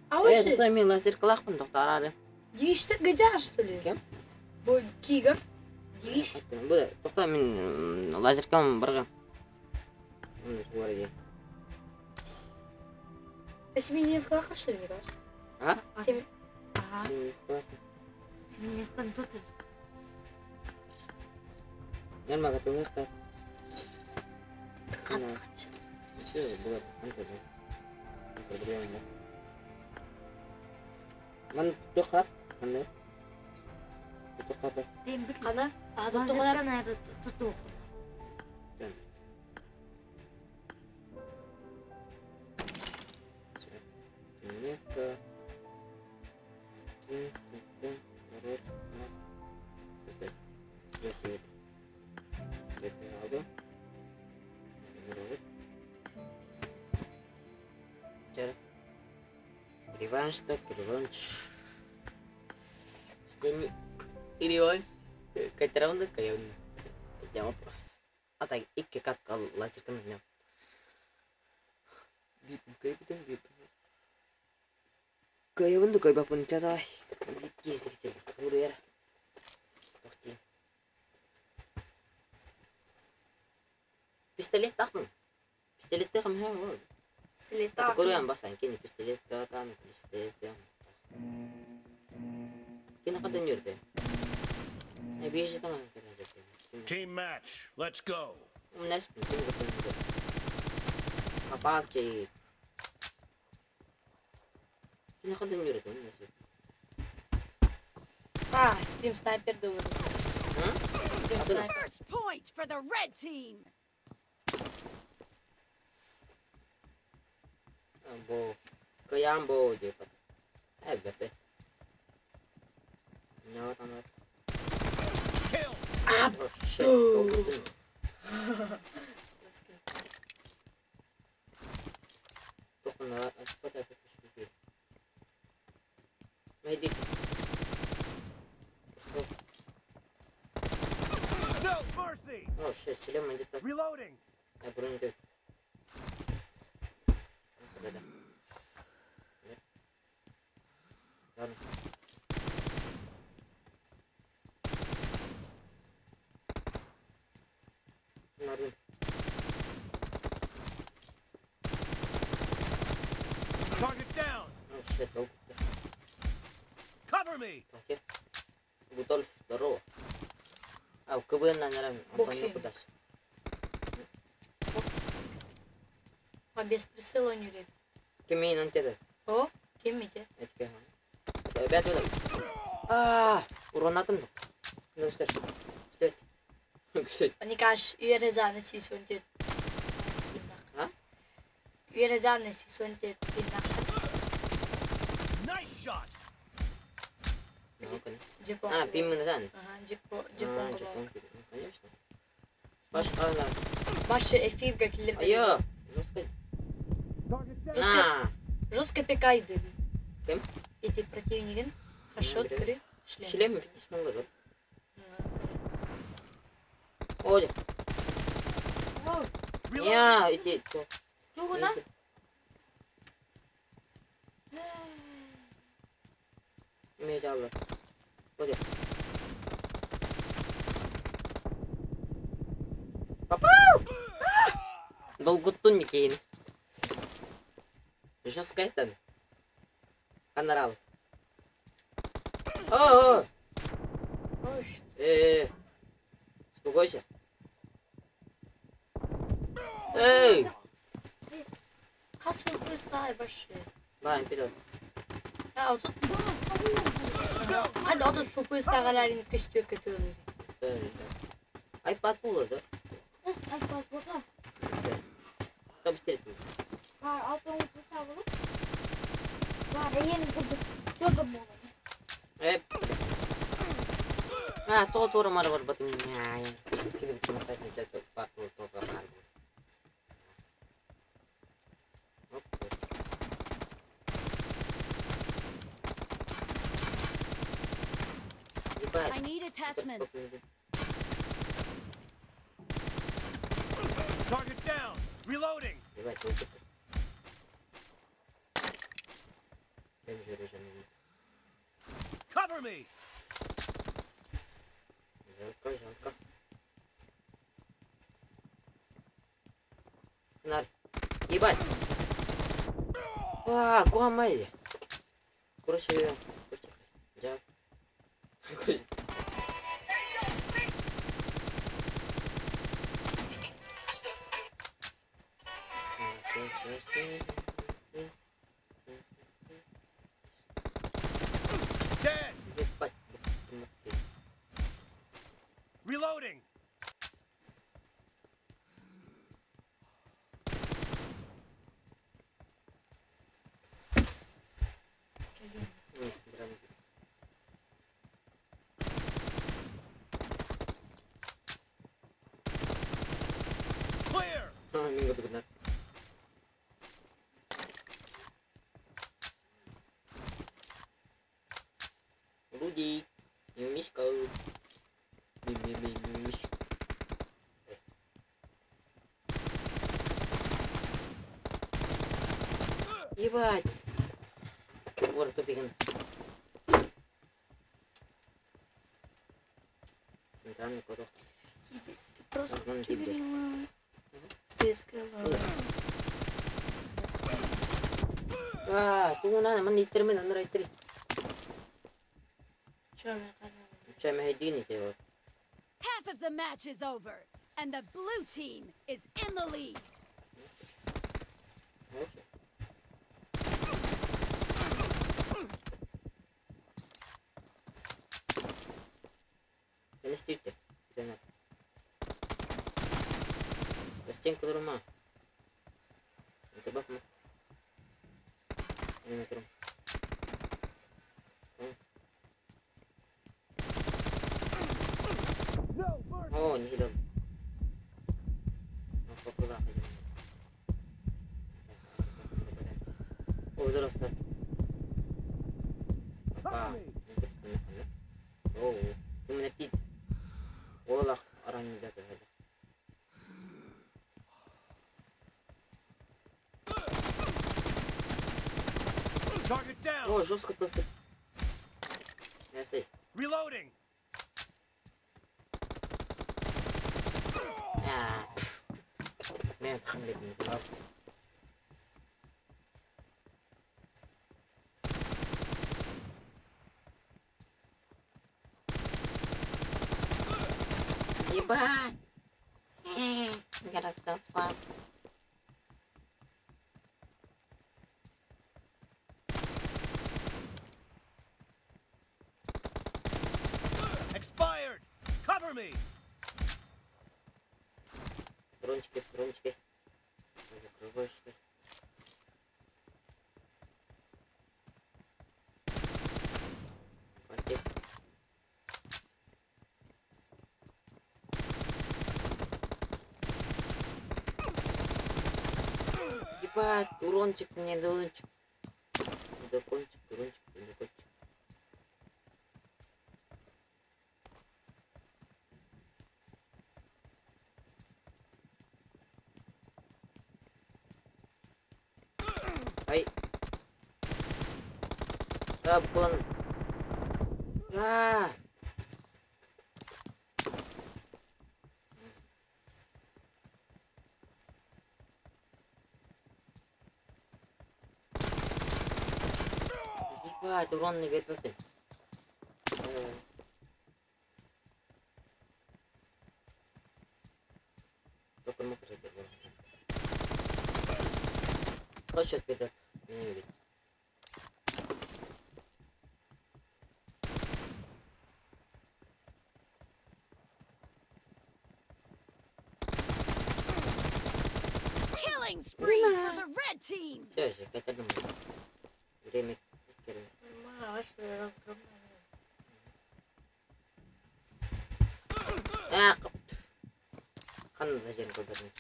А вообще, Э, мен лазер кылакпын токтор Девичтер гадя, что ли? Кем? Бой Кигр. Девич. Бу токто мен лазеркам баргам. А себе не в клаха, что ли, не кажется? А? Семь. Ага. Семеневкан тут. Нормально, готовых Кат. Проблема. Ман тоқар, қандай? Тоқар бар. Ben bir Қана? А, тут тоқалар. Лазеркан nerede tuttu. Семеневка. Тин, тин, тин, пароль, на. Создать. Создать. Алды. Реванш так, реванш. Последний реванш. Кайтераунда кайонна. Я вопрос. А так, икки катка лазерканы днем. Кайонду кайбапын чадай. Бикки зритель. Урер. Тохти. Пистолет тахмын. Пистолет тахмын ха ол. Слета. Көрөм бастан кени пистолет там, пистолет там. Кени кадан жүрдү? Беш там Team match. Let's go. Умнес кени кадан жүрдү. Апалчы. Кени кадан жүрдү? Умнес. А, стрим снайпер дылы. Стрим снайпер. First point for the red team. Бо. Кыям бо деп. Э, бепе. Не там. Kill. Аб. No mercy. Oh shit, шлем где-то. Reloading. Я броню. Да. Ладно. Нормально. Target down. Oh shit, oh. Cover me. Тохтер. Гудольф, здорово. А, КВН, наверное, Боксинг. куда А без прицела не реп. Кемейн антеда. О, кем ите? Этке. Ребят, это. А, урон атым. Ну, стой. Стой. Күсөт. Никаш үөрэ 114. А? Үөрэ 114. Nice shot. Ну-ка. Жапон. А, пимминсан. Ага, Жапон. Жапон. Жапон. Ну, конечно. Баш ана. Башы эфирге киллер. Айо, жестко. На. Жестко пекайды. Кем? Эти противнигин. Хашот билем. көрі. Шлем. Шлем битис моңла. Оля. Я, иди. Тугуна? Медалла. Оля. Попал! Долгутун Никейн. Жестко это. Канарал. О, о, Ой, Успокойся. Эй! Хасыл кыстай башы. Баран, пидор. Ha, otut. Hadi otut fıpısta galalini köstüyor kötü oluyor. Айпад була, да? Айпад була. Там быстрее. Бар, алтын кыста болуп. Бар, эйен курдук. Болот. А, то тура мара бар батым. I need attachments. Target down. Reloading. Ебать, вот это. Cover me. Жалко, жалко. Нар. Ебать. А, куамай. Короче, я. Короче. Dead. Ебать. Reloading. Ну, собираем. Clear. А, минго догнать. Руди, мишка. Ми-ми-ми-ми-мишка. Ебать! Вот тупик. Центральный кодок. Просто Возможно, тебе. говорила. Ты сказала. А, тугунан ман иттермен аннар иттери. Чё, мен каналым? Чай мехедини те вот. Half of the match is over, and the blue team is in the lead. Не стійте. За стінку дурма. Тебе Не метром. О, не хилен. О, здравствуй. Опа. О, ты меня пить. Олах араньда. Target down. О, жестко просто. Я сей. Reloading. А. Мен тхамбет не Ебать! Я раскопал. Expired. Cover me. Патрончики, патрончики. Закрываешься. Хватит. Ебать, урончик мне, урончик. Дракончик, урончик, дракончик. Ай. А, план. А! Ебать, урон не бербеппин. Хочет бедат. Меня видит. Killing spree for the red team. Все же, это думаю. Время керемет. Нормально, ваш разгромная. А, Ханна да жерин көрбөдүм.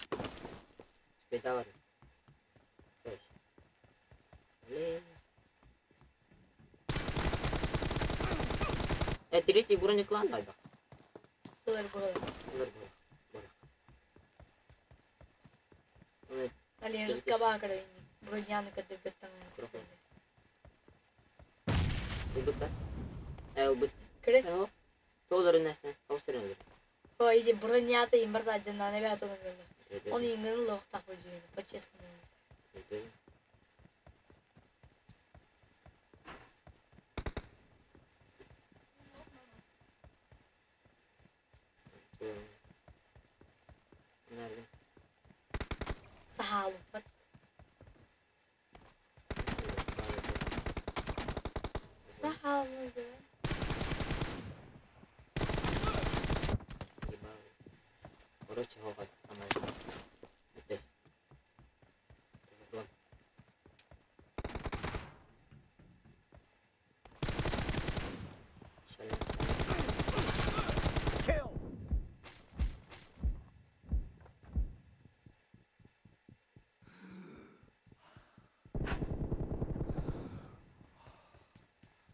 Беда бар. Блин. Третий бронеклан да. Булар булар. Булар булар. Булар. Оны Али жестко бакара броняны когда беттан. ылбыт да? Ылбыт. Кире. Толорун нәсне, аусырын. О, иди бронята им барда жана не бят оны гылы. Оны иңин лох так бу по-честному. Nerede? Сахалу бат. Сахалу же. Короче, хоғат, амал. Өте. Kill.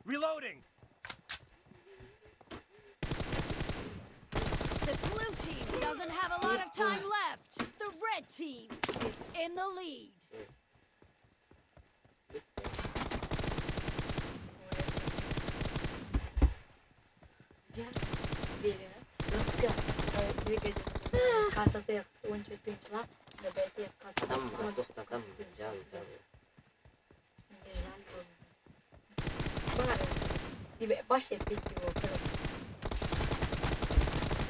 Reloading. The blue team doesn't have a lot of time left. The red team is in the lead. Картада 14 жыла, бәйте Адам тоқтатам, жал, жал. Не жаль было. Бар. Баш эппит его.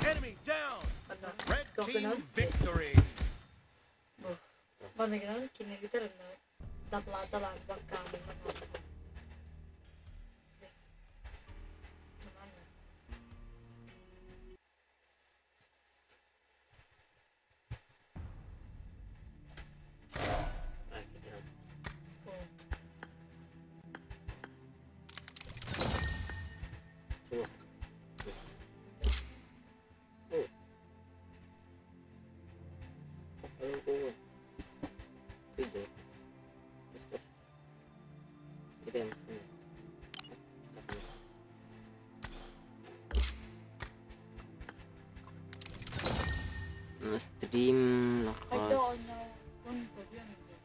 Enemy down. Red team victory. Банагран кинегитер даблаталар баккааны. Ay, кетерем. Суох. О. О, Иди. Ребята, Стрим Қайта нахас. ойнау оны көремін де.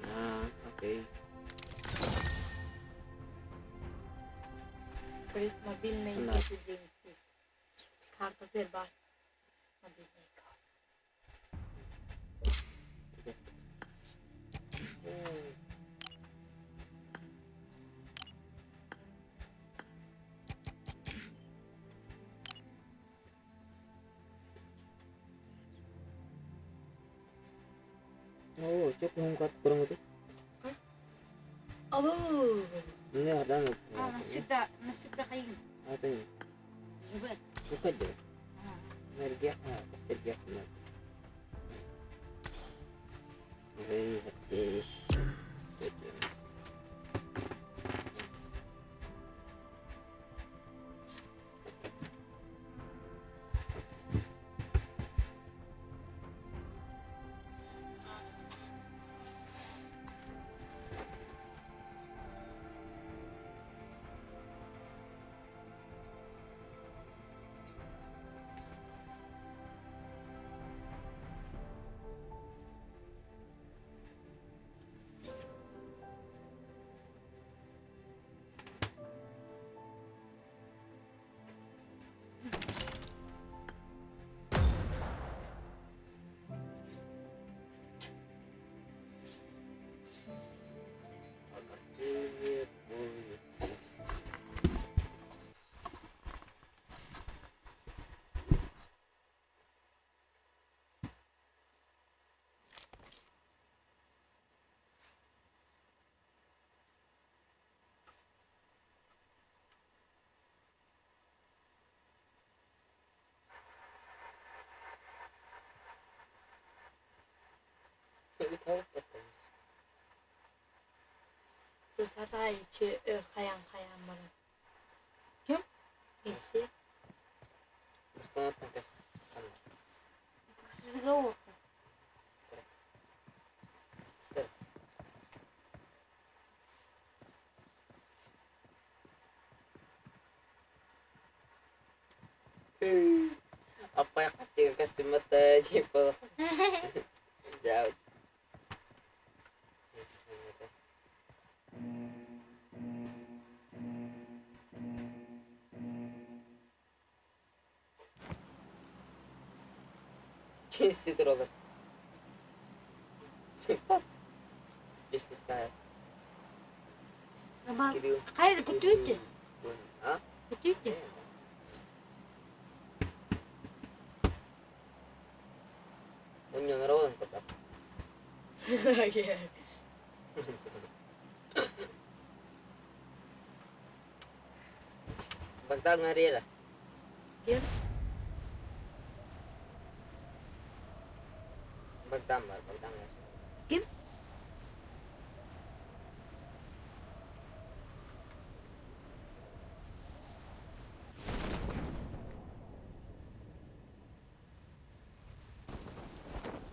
А, окей. Говорит, мобильный Да. если денег есть. Карта бар. Мобильный. О, чё кухун карт көрөңөтү? Абу. Ну, ардан А, навсегда, навсегда хайын. Это не. Живе. Ну, ходи. Ага. Энергия, энергия, Огорчение улицы. Tavuk patlamış. Tatay içi kayan kayan bana. Kim? Esi. Mustanattan kaç. Живе. Апай качыга костюмата типа. Жау. Чистый троллер. Пат. Здесь не знаю. Кирилл. Хайда көтүүтэ. А? Көтүүтэ. Он не народом пока. Богдан Арера. Ким? Богдан бар, Богдан бар. Ким?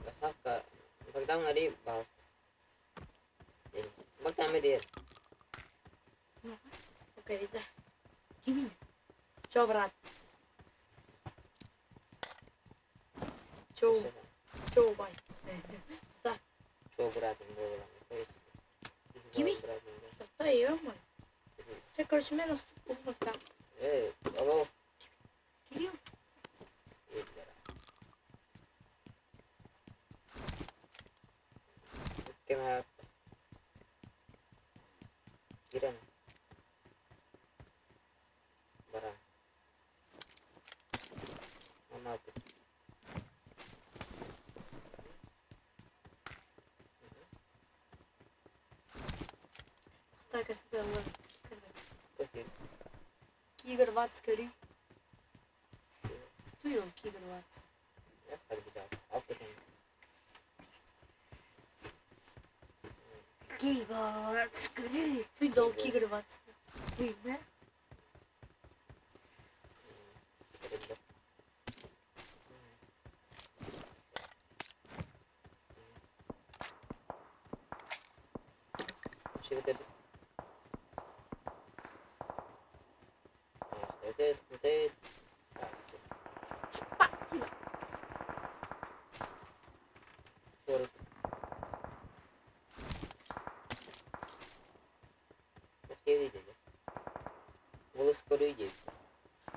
Красавка. Богдан Ари, пожалуйста. Богдан Арера. Окей, да. Кимин? Чо, брат? Чо, чо, бай. Чё, брат, было? Кими? Та ё-моё. Це, короче, мен улмакта. Эй, алло. Кирилл. Кем Кирен. Бара. Мама. Так, это Окей. Кигр 20 көрүй. Туйыл Кигр 20. Я подбежал. Алып Кигр скри. Туйдол Кигр 20. Билме. Şimdi de Спасибо.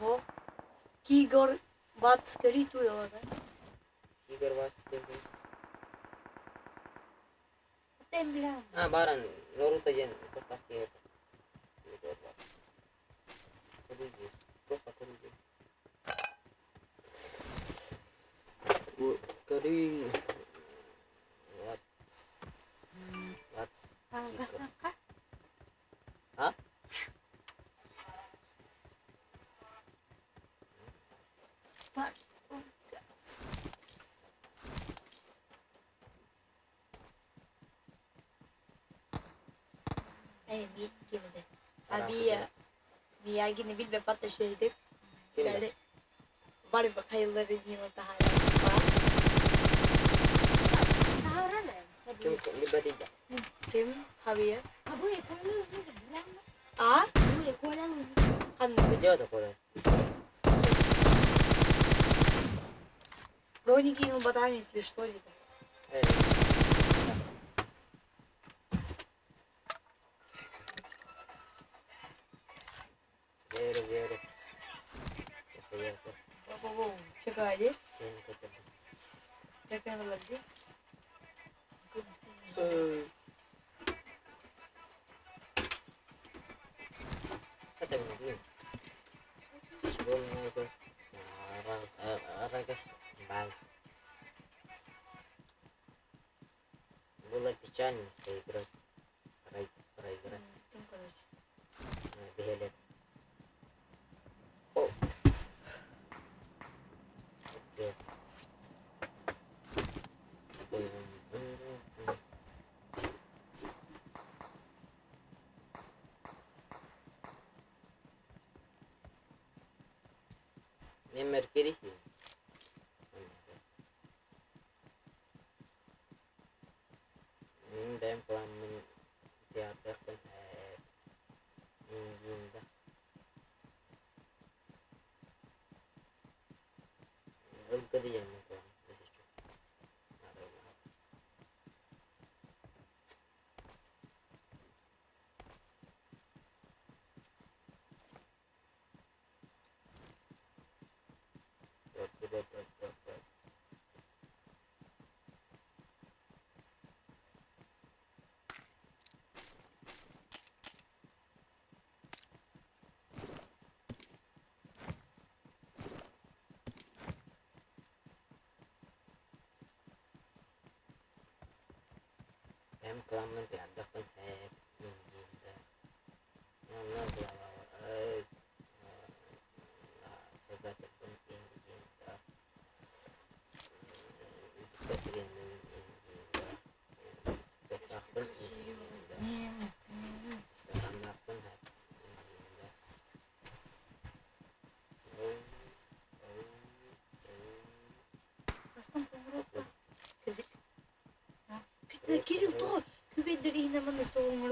О. Кигр 20 көрүй туйыл да. Игорь 20 Тем бля. А, баран, Наруто ден тоқтақ керек. Көрүй. Вот. Вот. Гастанка? А? Э, ким этэ? Абия Миягини билбэппат да үчүгэйдик. Ким Бары хайыллары диэн таһаарар. Ким билбэт идэ? Ким? Хабия. А? Ханна? Где такое? Броники кинул батами, если что, это. Верю, верю. Во-во-во. Чекай, Чекай, лади. Это блин. Было печально проиграть. Проиграть. Бегелет. О. Мен Меркерий. Мен бэйэм кыламмын пиардыахпын ээ ингиинда Ылга диэммин кылам исиччу Эм кыламмын пиардыахпын ээ ингиинда Создательбын ингиинда Бүтэстигинмин ингиинда Туохтаахпын ингиинда Инстаграмнаахпын ингиинда Кирилл тоҕо күгэйдэр иһинэ маннык тоҕоҥор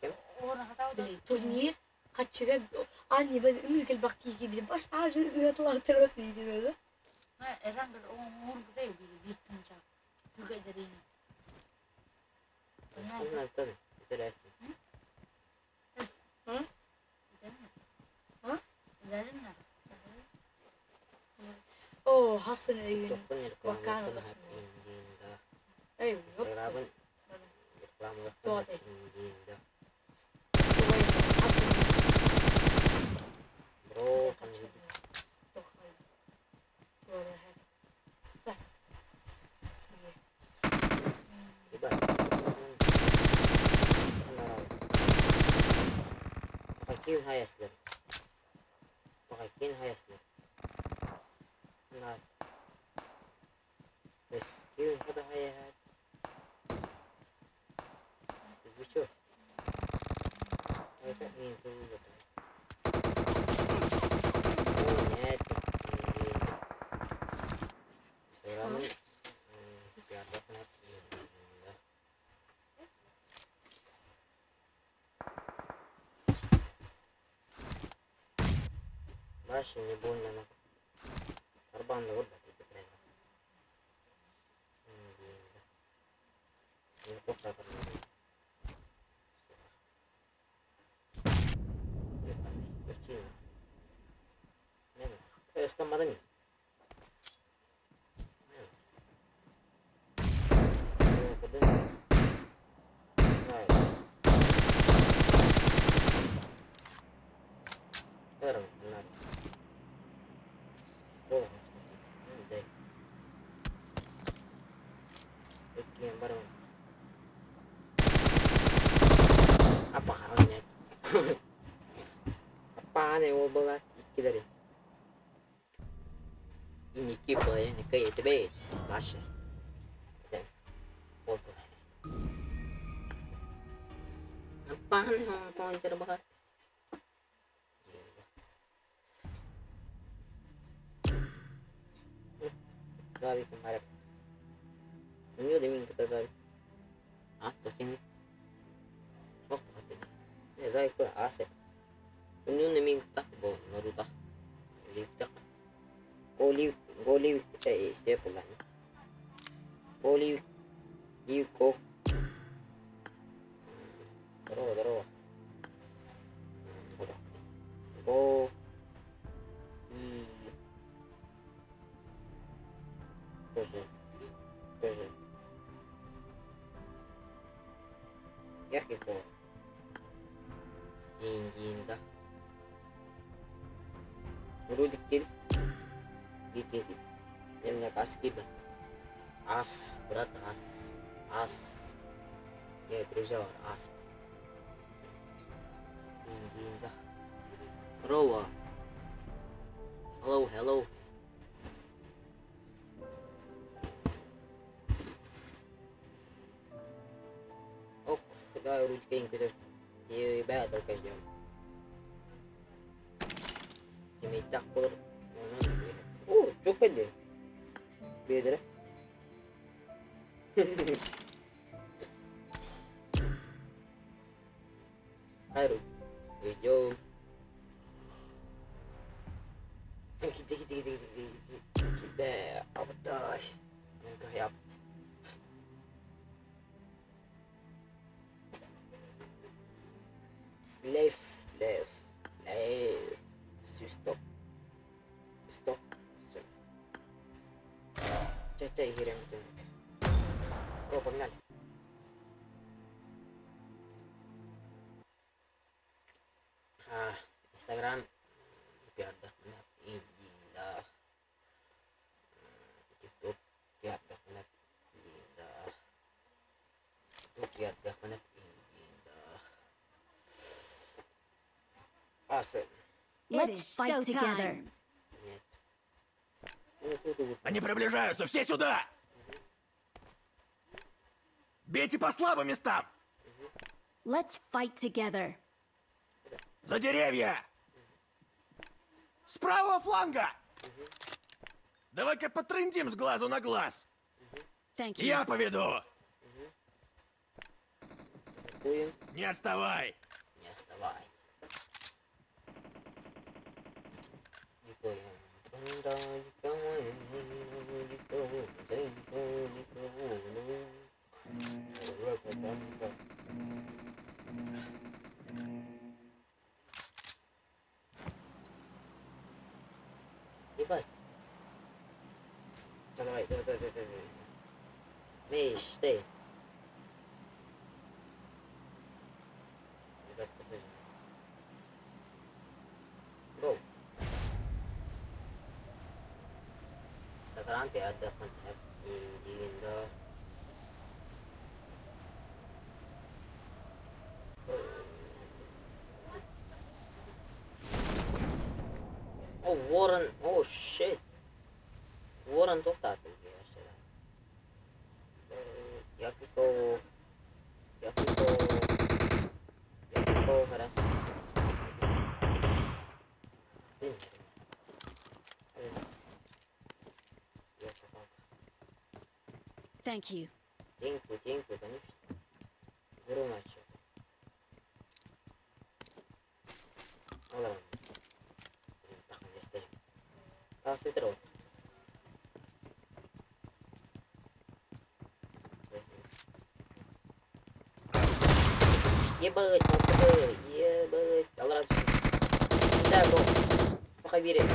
Ким? Били турнир хаччыга аан ибен ыныр келбак киики били баш аажы ыатылаахтарат диидин öyle. Интересно. Оо хасан өйүн. Тохпун Вакаана рекламалыахпын ингиинда Эй, Инстаграмын рекламалыахпын ингиинда Бро ханжы Какие хаяслар? Какие хаяслар? На. То есть ким хада хаяхат? Ты чё? Это мин тут. О, нет. Инстаграмын Дальше не больно нахуй. Карбан да вот Islanmadım ya. Апааны ол была иккилери. Иники половина кай Маша. Ол. Пан баха. Завиком харап. У нее да минка завик. А, тостин. Ох, пахаты. Завик асе. Уню на минка так бо нарута. Ливтак. Голи голи степулан. Голи ливко. Здорово, здорово. Го. И. Тоже. Тоже. Яхико. Дин да. Рудик кил. Бити. Эмне ас кибет. Ас, брат, ас. Ас. Я, друзья, ас. Дин дин да. Здорово. Hello, hello. Ок, давай Рудика инквитер. Тебя только ждем. Тимей так болор. О, çok hadi. Бедре. Хай, Рудик. Ждем. Киди, киди, киди, киди, киди, абдай. Менка yaptı. Left, left, left. Stop. Stop. Ча-ча, играем. Го, погнали. Инстаграм. Пиардах. Тикток. Пиардах. Awesome. Let's fight together. Нет. Они приближаются! Все сюда! Бейте по слабым местам! Let's fight together. За деревья! С правого фланга! Давай-ка потрындим с глазу на глаз! Thank you. Я поведу! Атакуем. Не отставай! Не отставай. Ебать. Давай, давай, давай, давай, давай. Миш, ты. Ребят, подожди. Гоу. Инстаграм пиардахман индиинда. О, ворон, о, shit. Ворон тоқтатып Якико, Якико, Якико, хара. Блин. Thank you. Thank you, конечно. Громче. Ладно. Так, не стоим. А, свитер. Ебать, ебать, ебать. Да, бро. Пока верит.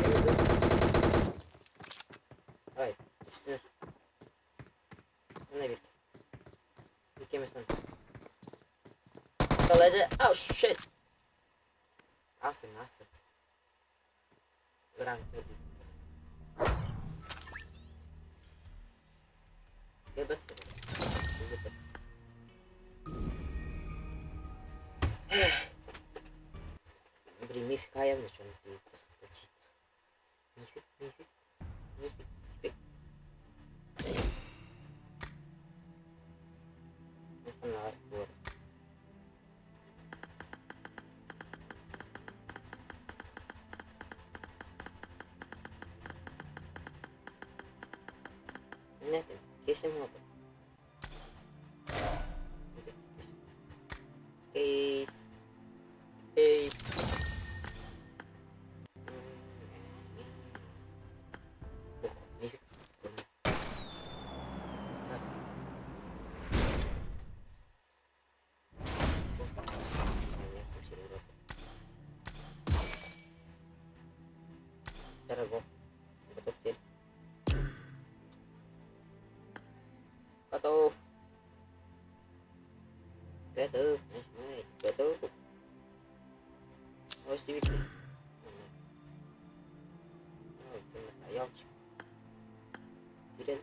Давай, наверх. Oh shit! Awesome, awesome. Ебать. Блин, мифик, а явно что-нибудь учить. Мифик, мифик, мифик, мифик. Нетим, кейсим опыт. Кейс. Кейс. Дорого. Готов теперь. Готов. Готов. Нажимай. Готов. Ой, сивик. Ой, аялчик. Кирен.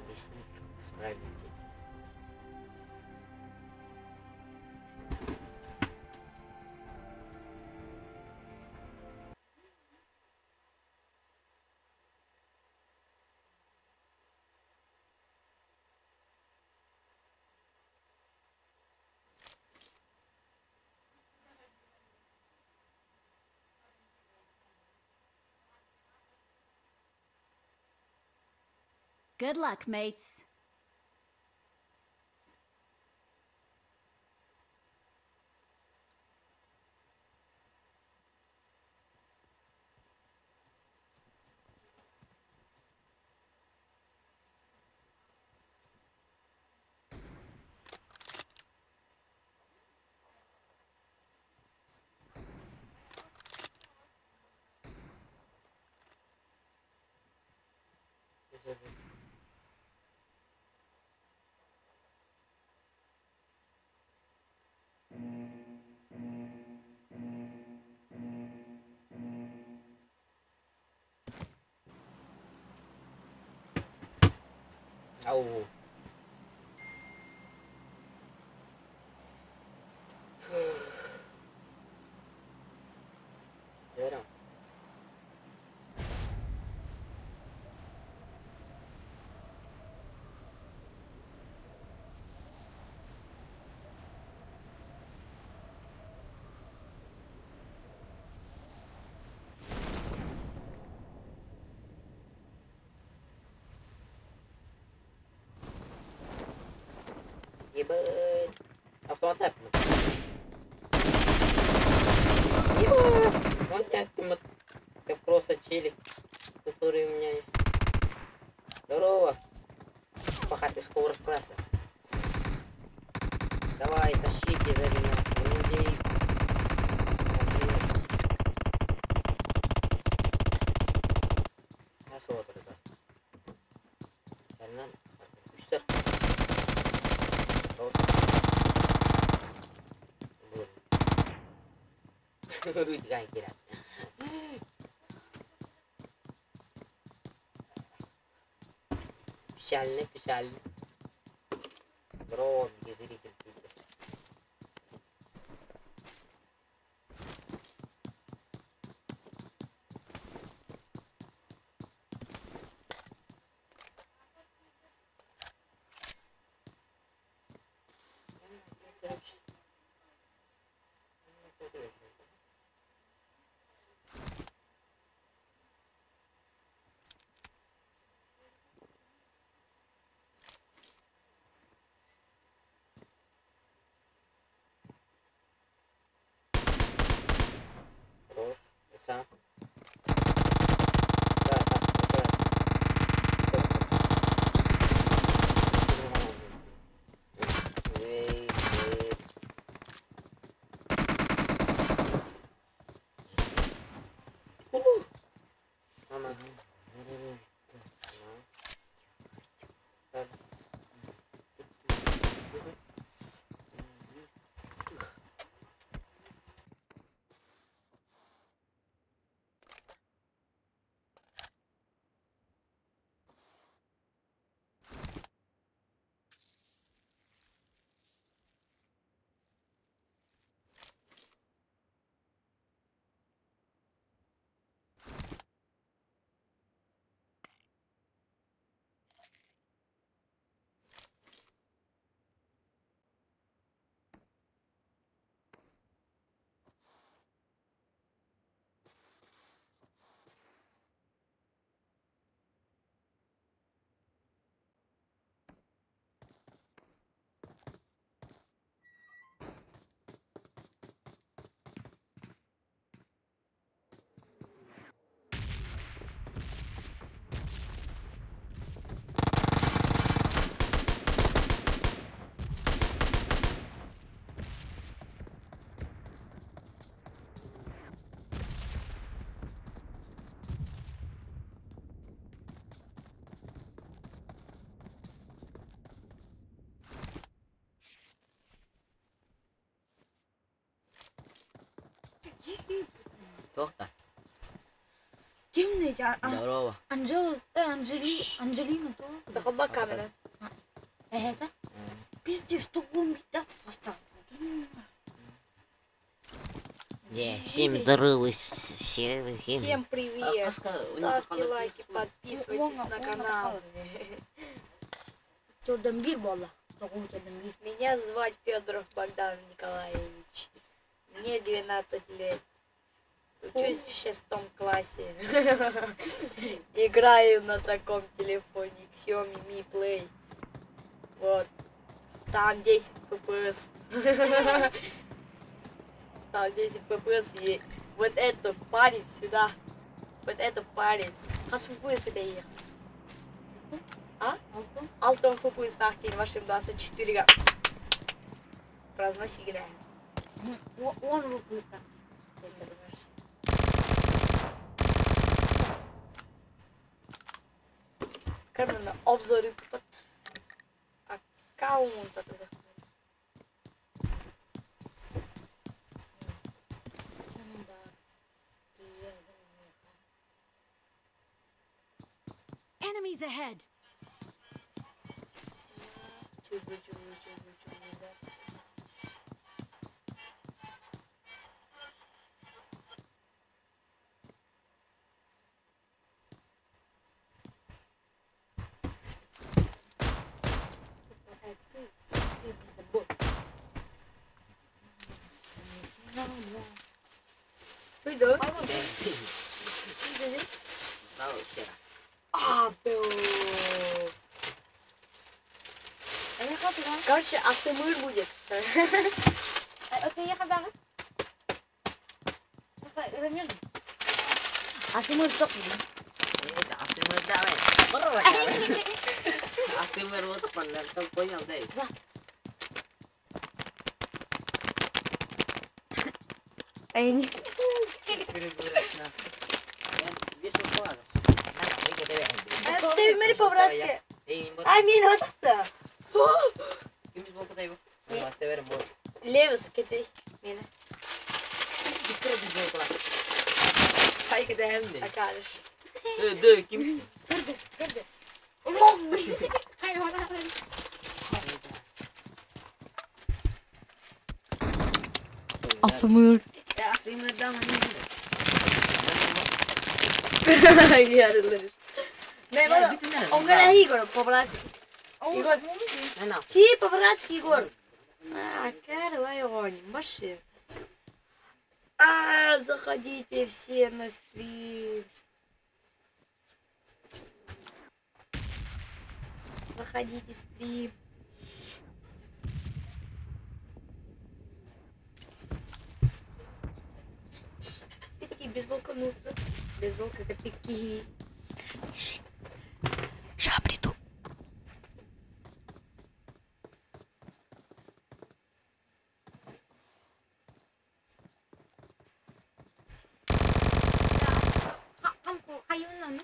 Без них справимся. Good luck, mates. Ау. Верно. Ебать. Автомат эппит. Ебать. Вот не автомат. Я просто челик, который у меня есть. Здорово. Пахать из скоро класса. Давай, тащите за меня. Людей. Nasıl olur da? Benden üstler. Ручка киря. Печально, печально. Здорово, зритель. Хорош, сам. Да, так, раз. Мама. Туох да? Ким не Здорово. Анжела, Анжели, Анжелина то. Дахалба камера. Это? Пиздец, тухум да поставил. Всем здорово, всем. Всем привет. Ставьте лайки, подписывайтесь на канал. Төрдөн бир болла. Тогуз төрдөн бир. Меня звать Федоров Богдан Николаевич. Мне 12 лет. Учусь в шестом классе. Играю на таком телефоне Xiaomi Mi Play. Вот. Там 10 FPS. Там 10 FPS. И вот этот парень сюда. Вот этот парень. Хас FPS это я. А? Алтон FPS нахкин вашим 24 Разноси играем. Он выпустил. Кармана обзоры под аккаунт. Enemies ahead. Выйду. А, Короче, АСМР будет. АСМР стоп. АСМР давай. АСМР вот понял, да? Эй, Ты по-братски. Амин, вот это. Левис, кетей. Мені. Акарыш. Ким? Кырды, кырды. АСМР. АСМР да, Он говорит, Игорь, по-братски. Игорь. Ти по-братски, Егор. А, короче, машина. А, заходите все на стрим. Заходите стрим. И такие бейсболка, ну, бейсболка, копейки. Ща приду.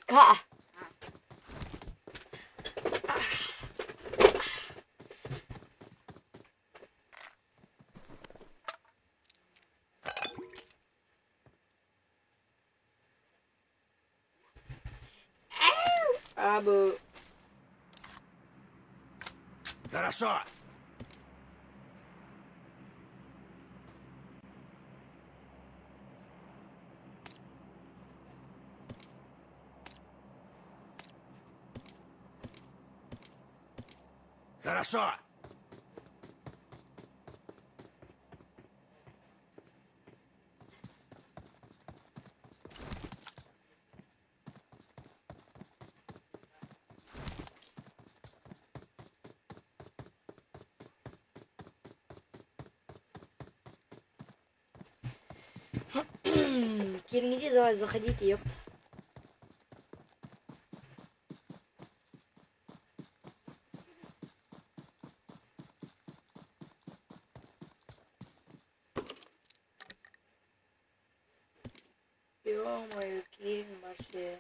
Ка. Абу. Хорошо. Хорошо. Киргизи, давай, заходите, ёпта. Ё-моё, Кирин вообще.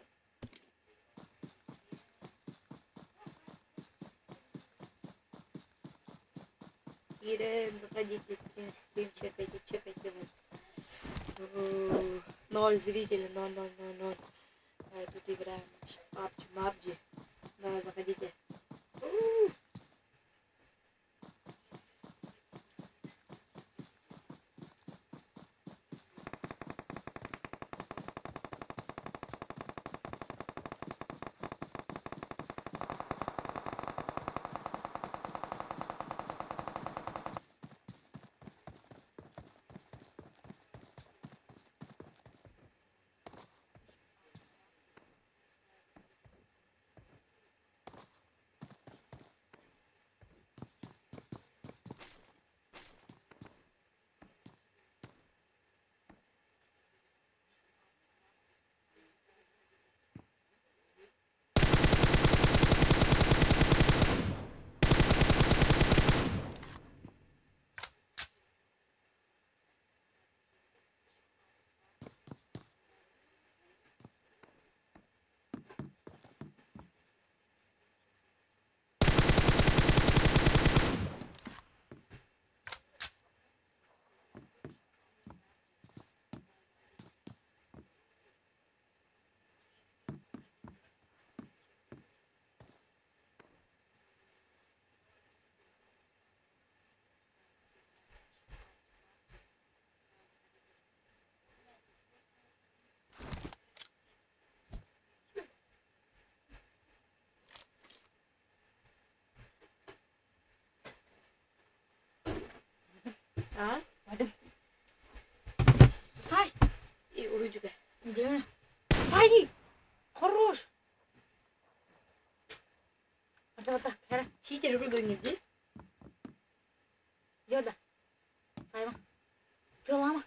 Кирин, заходите, стрим, стрим, чекайте, чекайте, вот. Ноль зрителей, ноль, ноль, ноль, ноль. Тут играем PUBG, MABG. Давай, заходите. А? Сай! И уручка. Сай! Хорош! Барда барда. Кара. Читер выгонит, да? Йода. Сайма. Жолама.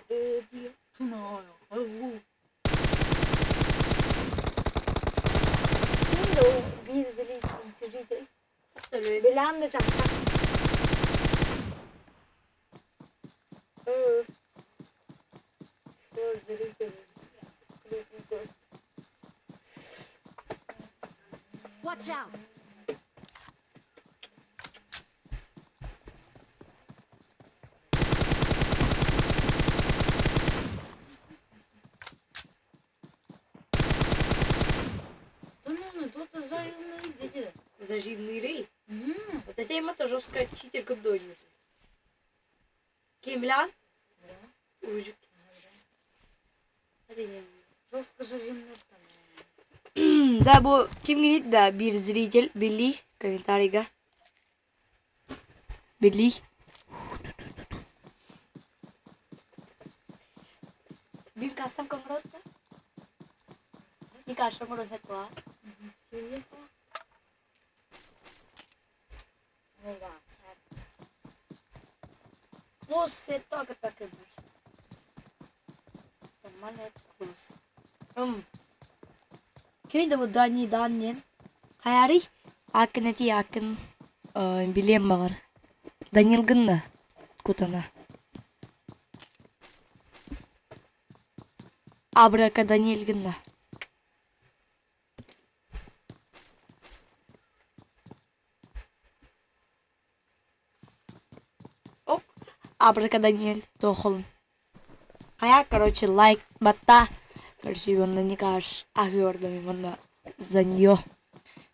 Ким да bir зритель, зритель. Билан да чакта. Что зритель? Watch out! Да ну, тут зажимный десять. Зажимный Вот это им это жесткая читерка дойдет. Кемлян? Да. Уручик. Это не. Жестко зажимный там. Да, бу ким генит да bir зритель били комментарийга. Били. Bir кассам камротта. Не каша мурот хетва. Você toca pra câmera. Нормально голос. Ким да бу Дани Данин. Хаяри акын эти акын билем багар. Данил гынна кутана. Абрака Даниэль гынна. Ок. Абрака Даниэль тохолун. Хая, короче, лайк батта. Короче, онна никаш ахиордами манна за нее.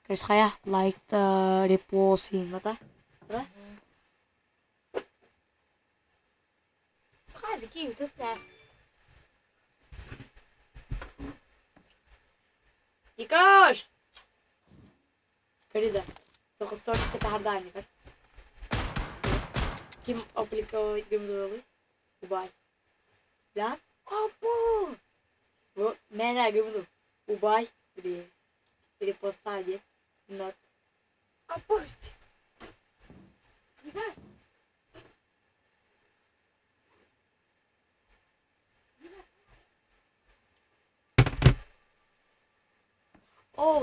Короче, хая лайк та репост мата. Да? Hadi ki YouTube Никаш! Корида. Только сторис катахарда никар. Ким опубликовать гымдуэлы? Убай. Да? Апу! Меня гымду. Убай. Блин. Репостаде. Нот. Апусть! Никаш!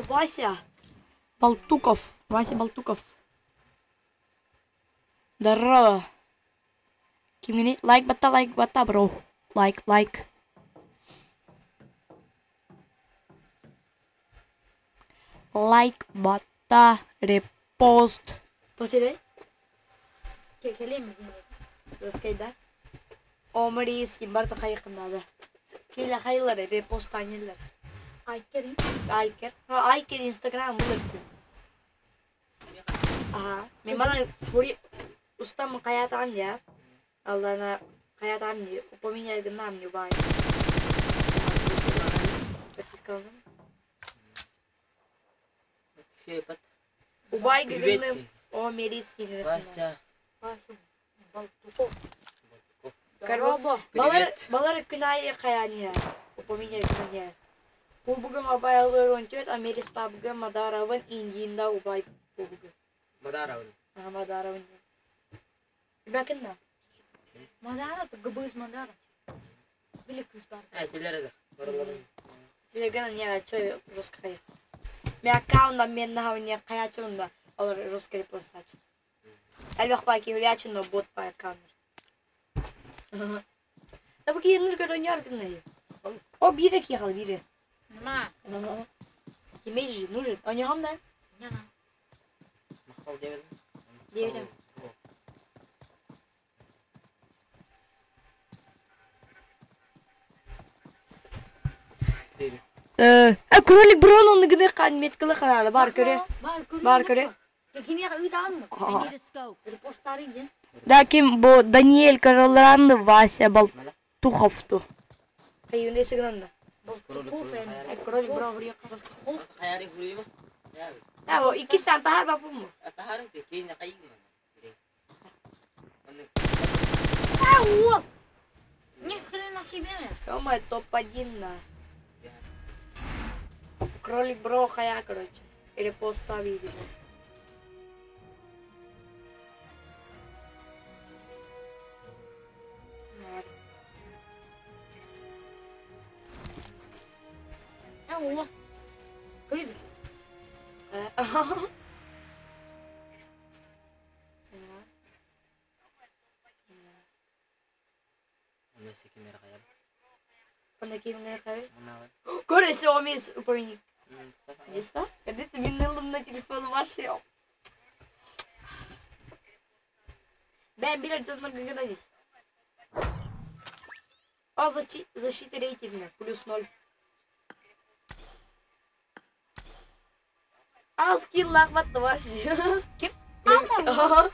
Вася Балтуков. Вася Балтуков. Здорово. Кимини лайк батта, лайк батта, бро. Лайк, лайк. Лайк батта, репост. То сидай? Кэлиэм Рыскайда. Омрис барта хайыкынада. Киле хайлар репост анеллер. Айкер. Айкер. Ha, Айкер Инстаграм булыр. Aha. Мен мана кури устам каятам я. Аллана каятам не упоминяй нам не бай. Подпискалдым. Шепот. Убай Привет. гыгынным. О, мерис Вася. Вася Балтуков. Балтуков. Каробо. Балар Привет. балар күнай каяния. Упоминяй күнай. Кубугы мобайл онтет, а мерис пабгы Мадаровын Индиинда убай кубугы. Мадаровын. Ага, Мадаровын. Бакынна. Мадара, гыбыз Мадара. Били кыз бар. А, силер да. Бараларын. Телеграм не чё жестко хай. Мен аккаунтам мен на не каячымда. Алар жестко репост ачты. Әлбәк баки үлячын, но бот по аккаунт. Да бу киеннер көрөнөр гынны. О, бире кихал бире. Нема. Тимей же нужен. О, не да? Няна. Махал дебедим. Дебедим. Дебедим. Э, кролик брон оны гыны кан меткылы каналы бар көрө. Бар көрө. Бар көрө. Кекине ыйтамын. I need a scope. Репосттары ден. Да ким бу Даниэль Каролран Вася Балтуховту. Кайюнде сыгнанда. Балтуков эми. Э, кролик брон врия. Балтуков. Хаяри хурима. Я. А, о, икки тахар бапым. Атахарым текейне кайгым. Онны А, о! Ни хрена себе. Ё-моё, топ-1 на. Кролик бро хая, короче. Или поста видимо. А, о! Көреді. Онны кемер каяр. Онда кимге кай? Мына. Короче, омис упомяни. Место? Когда ты минылым на телефон вашел. Бен билер дьоннор гыгынанис. О, защита рейтинга. Плюс ноль. А, скилл лахмат ваш. Ким? Ага.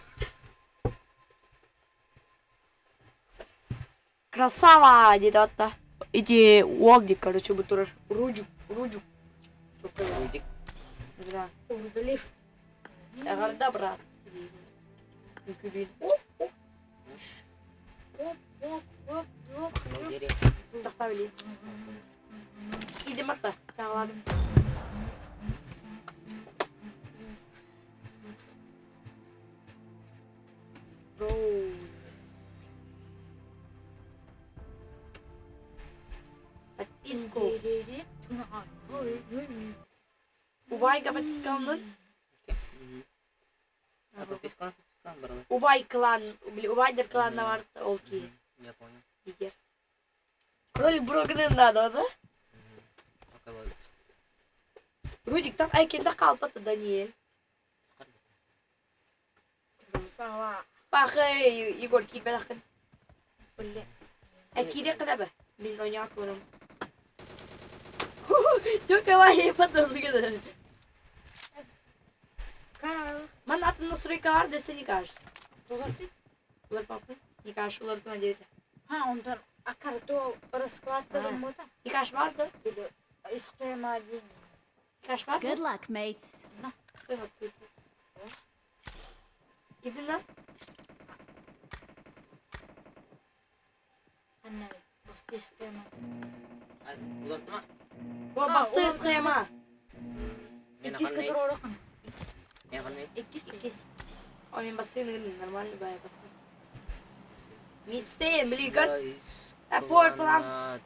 Красава, дедата. Иди Уолди, короче, бутурар. Руджук, Руджук. Уйдик. Да. Урдулив. Агарда, брат. Күлін. Оп, оп. Оп, оп, оп, оп. Тақта білейін. Идем атта. Сағаладым. Бро. Подписку. Убайга подписка алындың? А подписка клан баралы. Убай клан. Убайдер кланна бар ол ки. Я понял. Егер. Кролик брогнын надо, да? Пока болот. Рудик так айкенде қалпаты Даниэль. Красава. Пахы Егор кирбе ақын. Блин. Ә кире қыда ба? Мен ойнақ көрім. Çok havai patladı. Карал. Ман атын настройка бар десе не кажешь. Тузаты. Улар папы. Не кажешь, улар тума девять. Ha, ondan akardo раскладка замута. Не кажешь бар да? Или исклема один. Не кажешь бар да? Good luck, mates. Gidin lan. Anne, басты исклема. Улар тума. О, басты схема. Мен Иккис кандай? который орохын. Мен кандай? Иккис. Иккис. О, мен басты нормально бай басты. Мидстейн, блин, кар. А, пор план.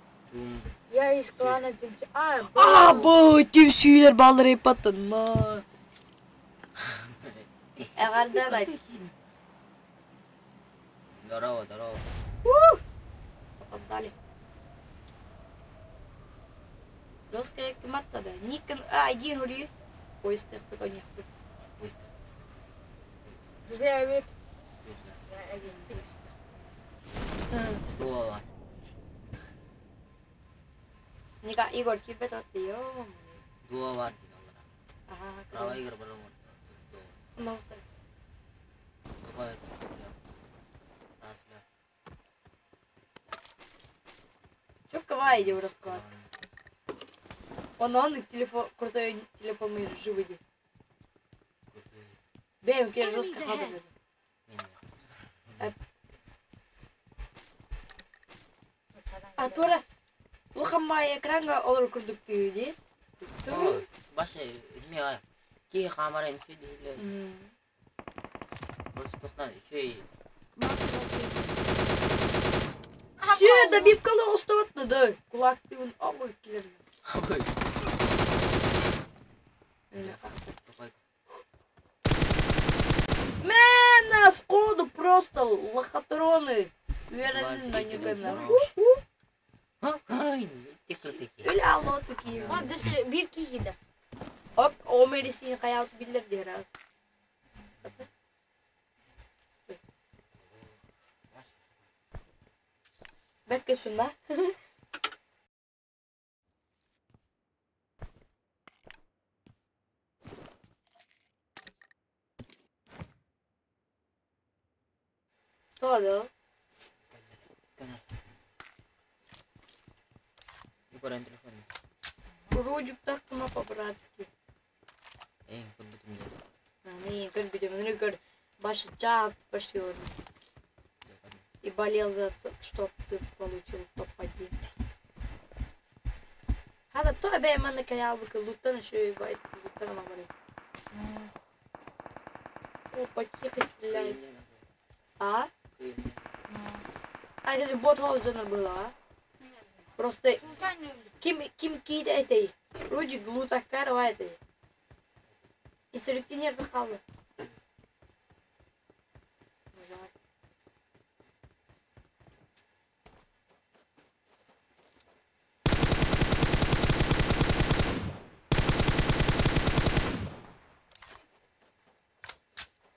Я из клана Тимси. А, А, бу түмсүүлэр бааллар иппаттанна. Эҕэрдэ най. Здорово, здорово. Опоздали. Жесткая кематта да. Никон, а, иди говори. Поезд техпит, о нехпит. Быстро. Друзья, Быстро. Э. Здорово. Ника, Игорь, кирбет отты, ё Дуо бар. Ага, Право игр бар. Ну, Какой это? Раз, два. Чё кавай иди в расклад? Он он телефон, крутой телефон мы живы. Бэм, кем жестко Enemies хадр. ahead. А тора улахаммай экранга олор курдук тыы Баша, не, ки хамара инфи дихиле. Больше тохнан еще и Marked a location. Все, добивка лоҕустубатна да. Кулак тыын обой килер. Такой. Мена сходу просто лохотроны. Уверен, на Здорово. Ай, ты крутые. Öyle алло такие. А, даже бир кихида. Оп, о мерисин хаялт биллер дераз. Бәккесин да. Todo. Канал. Егор, телефон. Рудик так ну по-братски. Эй, как будто мне. Мен көрбүтүм, мені көр башы чап башы и болел за то, чтоб ты получил топ-1. Хада то бе мана каял бу луттан еще и байт луттан мамары. О, потихо стреляет. А? А, это же бот холжена была, а? Просто Случайно. ким ким киде этой. Рудик лутакар этой. И селектинер халы. Жаль.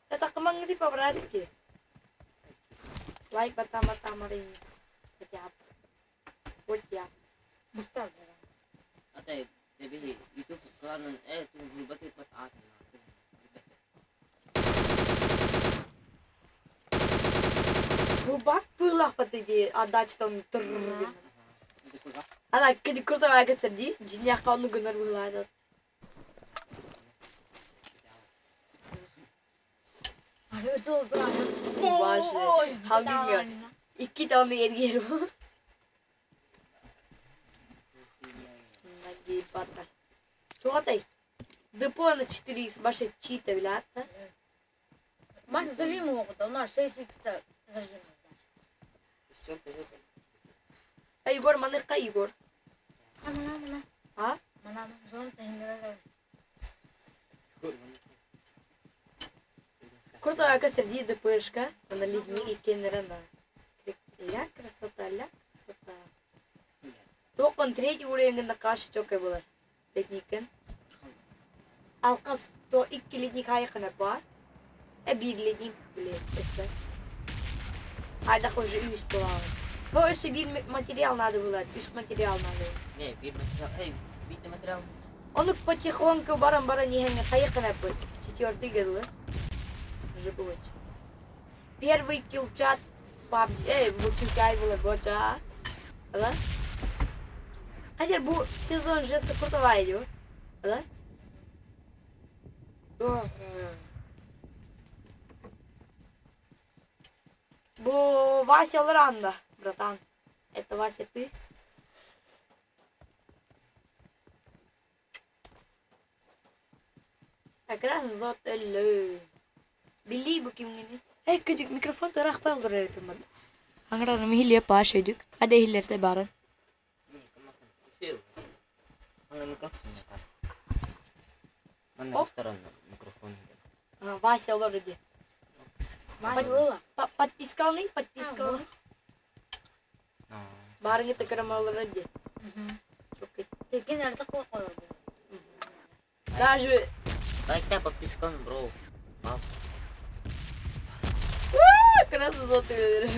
Это команды по-братски. Лайк батама тамары. Хотя бы. Вот я. Мустар. А ты, тебе YouTube кланын, э, ты гулбаты пат ат. Бу бак пылах патыди отдача там трррр. Ана кеди курта ага серди, жиняка ону гынар была. Боже, хал bilmiyor. İki tane yer bu. Нагибата. Тугатай. Депо на 4 баша чита билата. Мася, зажим его, у нас 6 х зажим. А Егор, маныка Егор. А, мана, мана. А? Мана, зона тахиндера. Круто, ага среди ДПшка. На ледник кеннерена. Ля красота, ля красота. Только он третий уровень на каше чокай было. Ледникен. Алкас то икки ледник хайкана ба. Э бир ледник, блин, это. Айда уже үс была. Бо өсө бир материал надо было, үс материал надо. Не, бир материал. Эй, бир материал. Оны потихоньку баран-баран ехең хайкана бу. Четвертый гыдлы. Уже было. Первый килчат PUBG, эй, бу килкай было боча. Да? Хотя бу сезон же сокрутова идет. Да? Бу Вася Лранда, братан. Это Вася ты? Как раз зот өллө. Били бу кимгини. Эй, кыжык микрофон тарах палдыр эрпимат. Аңраны михиле паш өйдүк. Хада хиллерте барын. Микрофон Манна ресторан микрофон. Вася олорор дии. Вася была. Подпискалный, подпискалный. Баарыҥы тыкырам олорор дии. Текин артык олорор. Даже... Лайктай подпискалный, бро. Красно-золотые.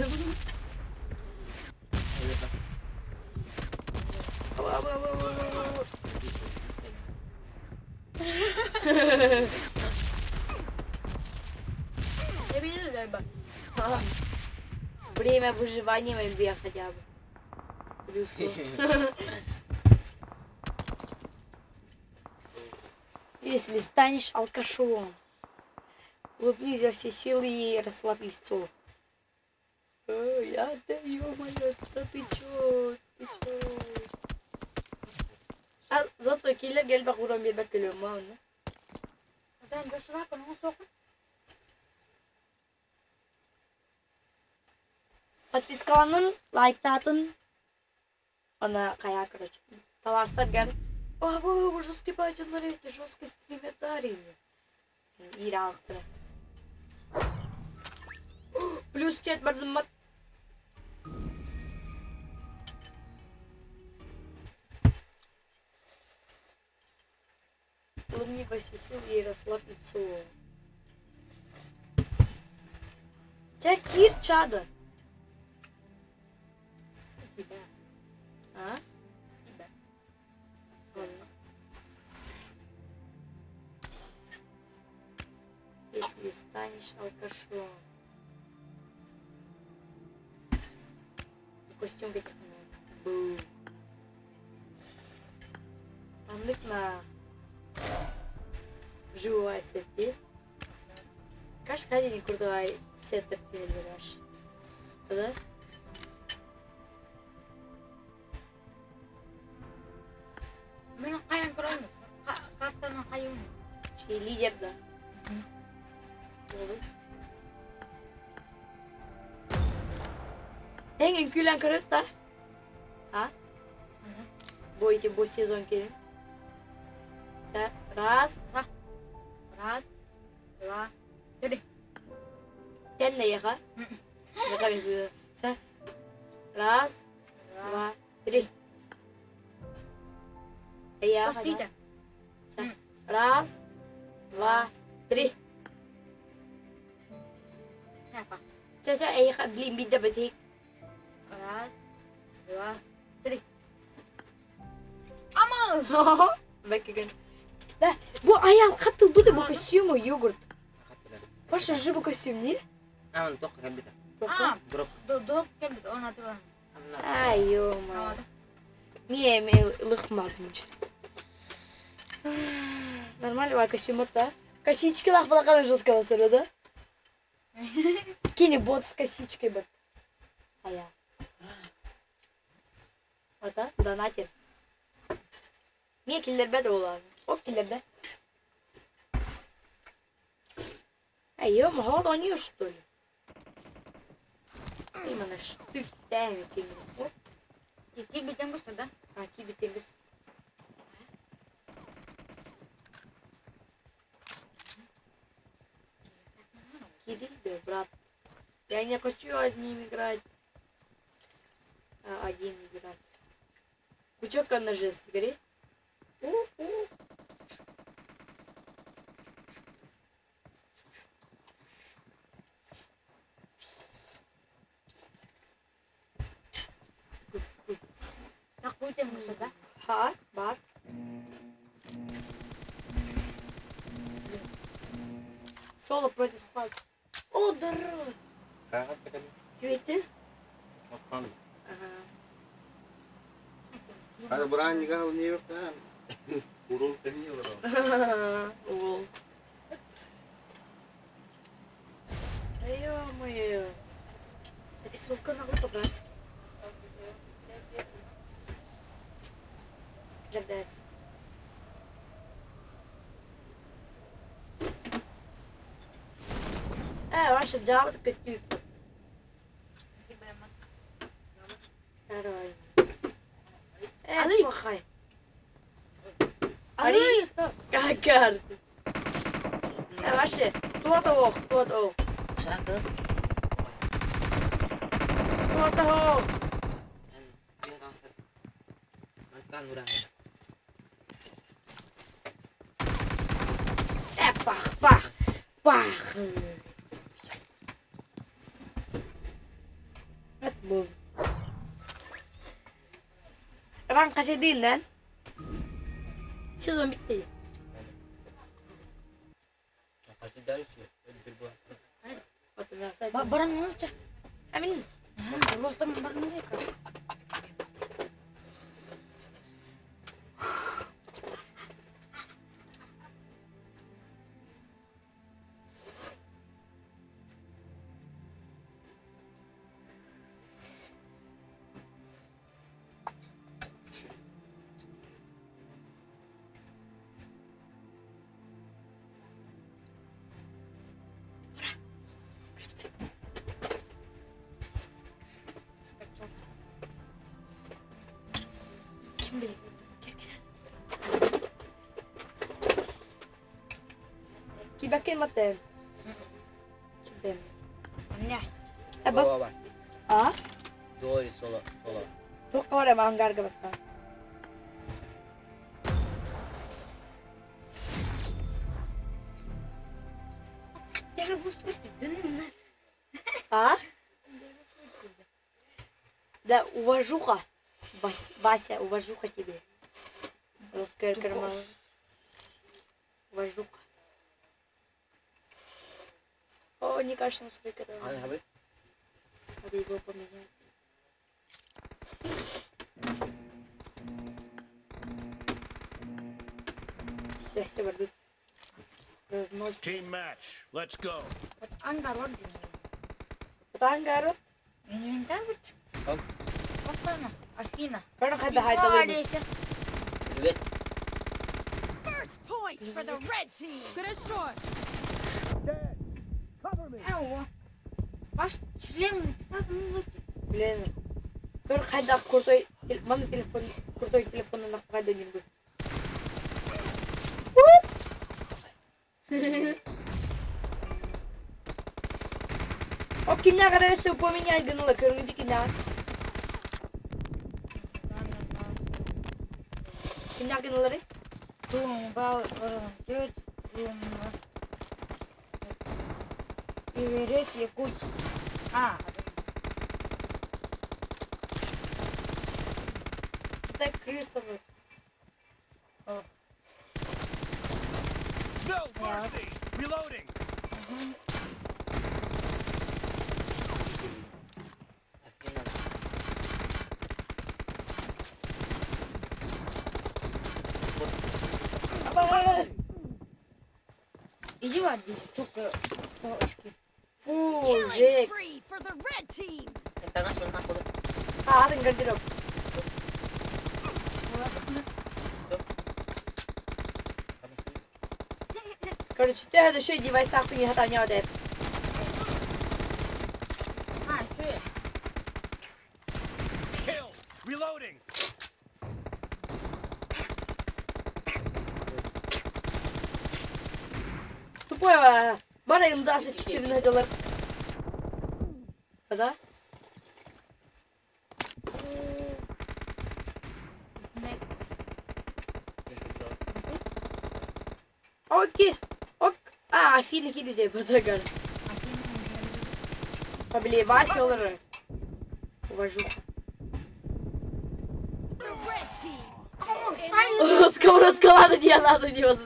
Время выживания в МБ хотя бы. Плюс. Если станешь алкашом, улыбнись во все силы и расслабь лицо. Я, да ё-моё, да ты чё, ты чё? А зато киллер гелбах урон бербек көлөм оны. Подпискаланын, лайктатын. Она кая, короче. Товарса гел. А, вы жесткий байтон, эти жесткий стример дарили. Ира алтыры. Плюс тет бардым мат. Улыбни во все силы и расслабь лицо. Тебя кир чада. Тебя. А? Тебя. Ладно. Если станешь алкашом. Костюм каких-то. Бу. Аннык на живой сети. Каш кадени курдуай сеттер келдер Да? Мен каян көрөмүз. Картанын кайын. Чи лидер да. Теңин күлен көрөт да. А? Бу эти бу сезон келин. Раз. Раз, два, три. Тен яха. Раз, два, три. Постите. Раз, два, три. Часа эйха блин бидде бетик. Раз, два, три. Амал! Бекеген. Да, бу аял хаттыл бу да бу костюму йогурт. Паша жибу костюм не? А, он только кабита. А, Дроп. Дроп кабита, он атылан. Ай, ё-моё. Мие, ме лыхмазмыч. Нормально, ва костюм да? Косички лах балаканы жестко басыры, да? Кини бот с косичкой бот. А я. Ата, донатер. Мие киллер беде олар. Оп киллер да. Эй, ё-моё, хават они что ли? Именно штык тәми килер. Оп. Ки битен гүстер да? А, ки битен гүстер. Кирилл, да, брат. Я не хочу одним играть. А, один играть. Кучок на жест, говори. У-у. Так, бутен гүстер, да? Ха, бар. Соло против склад. О, здорово. Твиттер? Ага. Hadi buran nikah niye yok lan? Urul teniyor Уол. Да ё-моё. Это на по-братски. Дерс. Ваша жабы көтүп. Короче. Плохой. Арый, Какар. Вообще, туота ох, туота ох. Туота ох. Пах, пах, пах. Это был. Ранг қашединнен. Сезон бітті. Баран молча. Амин. Ростом баран. Скачался. Ким біледі? Кибәккен маттен. Чүптем. Не. Бас. А? Дори соло, соло. Тоққа барам ангарға басқа. А? Да, уважуха. Вася, Вася, уважуха тебе. Русская карман. Уважуха. О, не кажется, на свой Надо его поменять. Да, все бардут. Разнос. Team match. Let's go. Вот ангар вот. Вот ангар. Инвентарь вот. Вот она, Афина. Привет. First point for the red team. Хорошо. Ваш член. Блин. Көр хайдах крутой мана телефон крутой телефонун акпагай дөнүргү. Оп кимне карайсы поменяй гыныла көрүңүдү кимне. Кимне гынылары? Тумба, Иверес, Якутск. А, Это крыса вот. No mercy. Reloading. Иди в сука, очки. Фу, Killing жесть. spree for the red team. А, атын гардероб. Короче, ты это еще девайс так не готов не. А, что? Kill. Reloading. Тупой, бара им даст 4 на доллар. Да? Окей. Ок. А, Афина людей подагар. Побли, Вася олары. Уважуха. Сковородка ладно, не надо мне вас.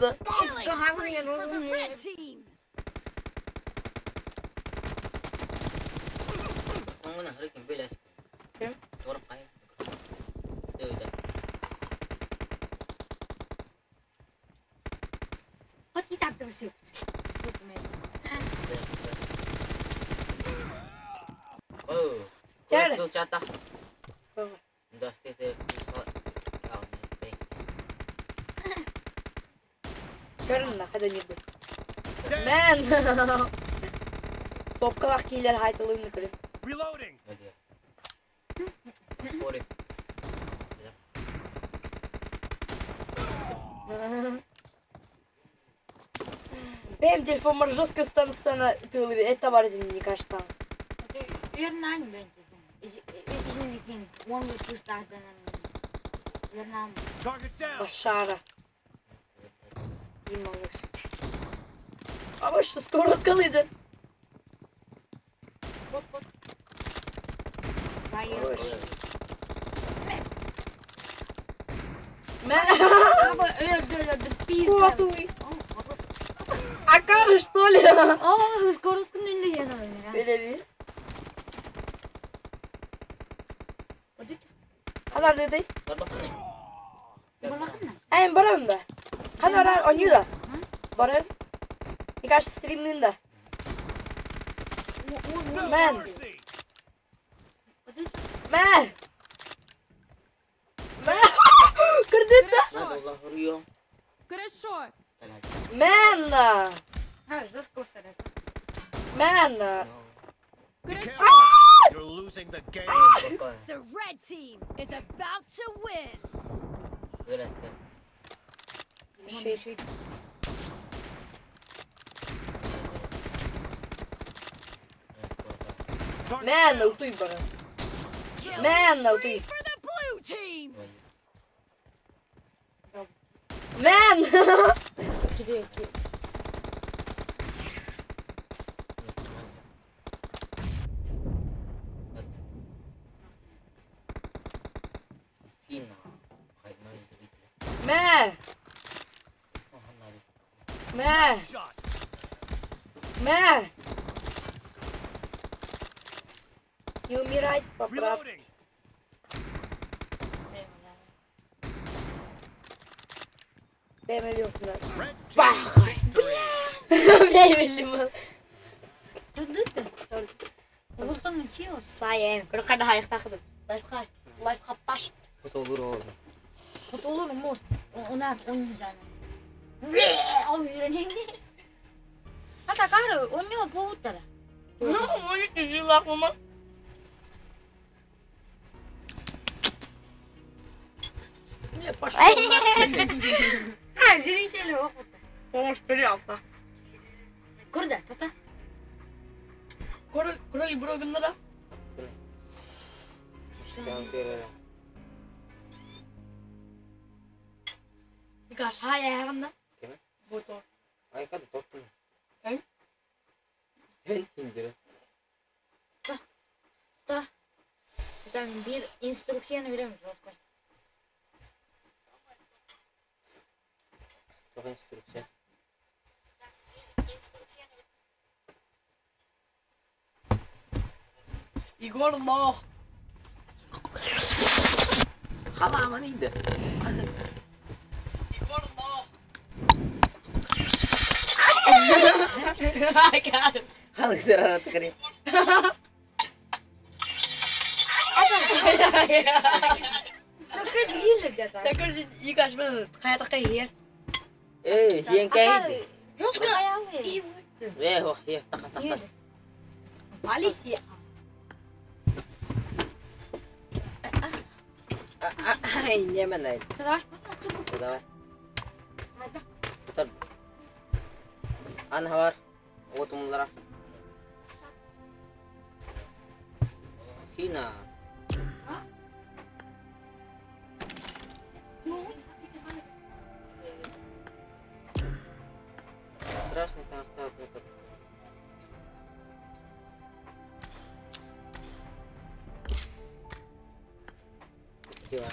Көрүн когда-нибудь. Мэн! Топкалах киллер хайтылыгны көрүн. Reloading. Споры. Бэйэм телефоммар жестко стан-стана тыалыр это бар этим не кажется. Вернань бен Итинникин он выпустаатанан Вернам. Target down. Лошара. И малыш. А вы что, сковородка лыда? Поехали. Мэ. Пизда. Котуй. А как что ли? О, скоростку не лена. Билеби. Ханар деді. Әйін барамын да. Ханар оню да. Барам. Мне кажется, стримнын да. No Мэн. mercy. Мэ. Мэ. Кырдыт да. Надо улахурьё. Хорошо. Мэн. Ha, жестко сарат. Мэн. Be Хорошо. careful. You're losing the game. The red team is about to win. Шит. Target Мэн, down. утуй барам. Killing Мэн, spree утуй. for the blue team. Мэн. Четыре. Мэ. Мэ. Shot. Мэ. Не умирать по-братски. Reloading. Бэмэлюхна. Red team Бах. victory. Бэмэлюхна. Тудыты. Ултың сил. Сайын. Көрі қайда хайықтақыдым. Лайфхак. Лайфхакташ. Olur mu? Ona он Ол үйренеңде. Ата кары, он полутора. Мама. Не, пошел. А, зрители охота. Помощь переалта. Көрді, тота. Король, король бровиннара. Никаш, хай аяғында. Кеме? Мотор. Ай, кады тоттум. Эй? Эн индире. Там бир инструкцияны беремін жестко. Тоқ инструкция. Егор лох. Халаман инде. Егор лох. I got him. Халы сырана тыкыры. Çok değil где-то. Такой же Егаш мен қаятаққа ер. Эй, хиен кайды. Жестко. Жестко. Э, ох, хиен тақа сақта. Алисия. Ай, немен ай. Давай. Давай. Сытар. Ан хабар. Отумлара. Фина. Страшный там стал. Успела.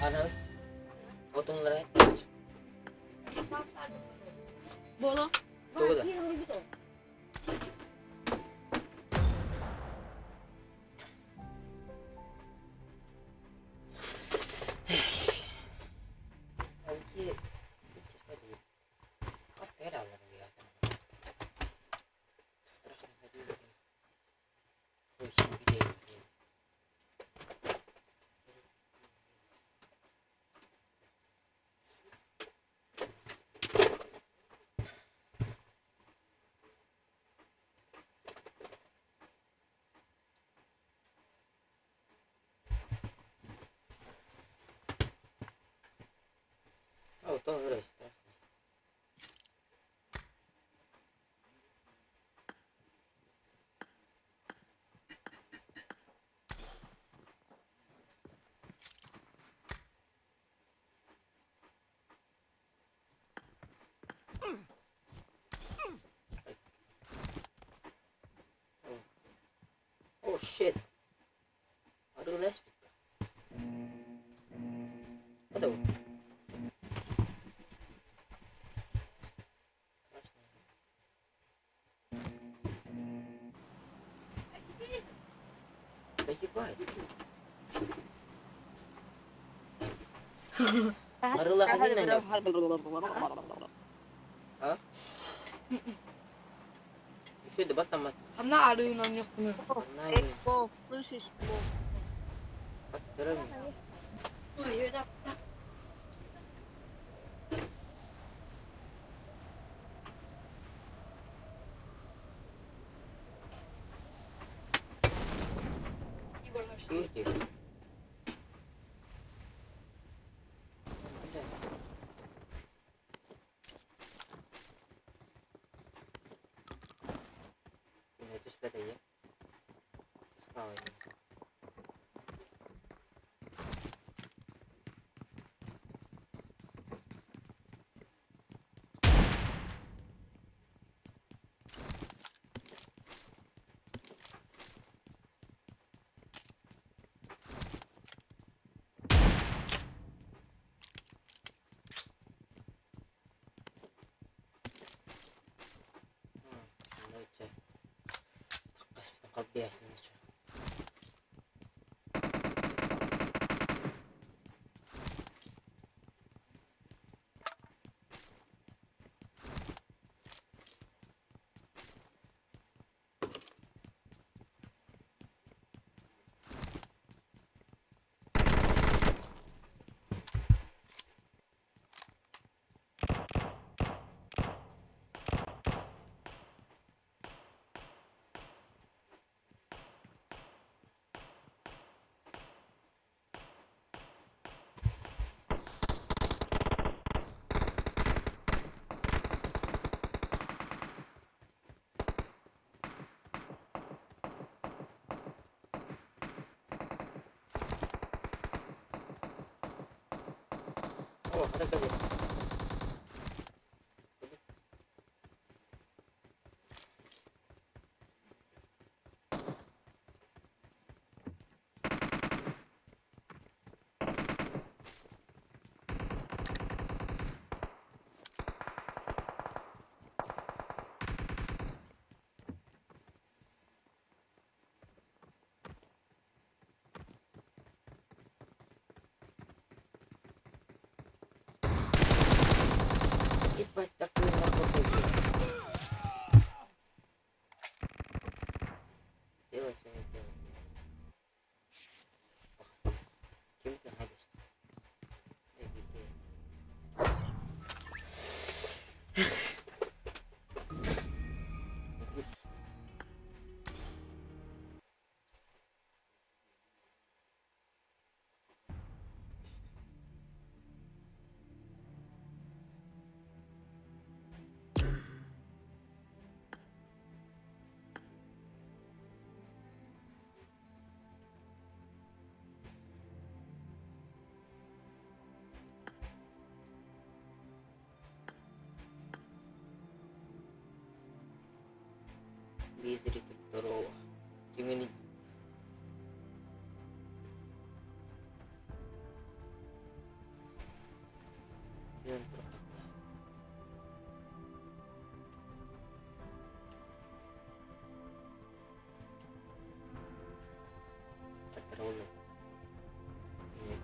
Ана. Отумлара. Боло. Тугуда. Анки. Страшно. Очень где. Ото өрө страшно. Oh shit. Арыгыласпыт. Это страшно. Да ебать. Арыгылаах А? Еще да баттамат. Она арыгын онньохпуну. Она Слышишь? Баттарам. Тихо. Бля. Түспэт эйэ. Түскаҕа. Таққаспытын қалып биясым ничего. О, хара Ебать, такой нахуй. Делай свое дело. Кем ты гадишь? Эй, беги. Зритель здорово. Кимини. Ким Патроны. Нет.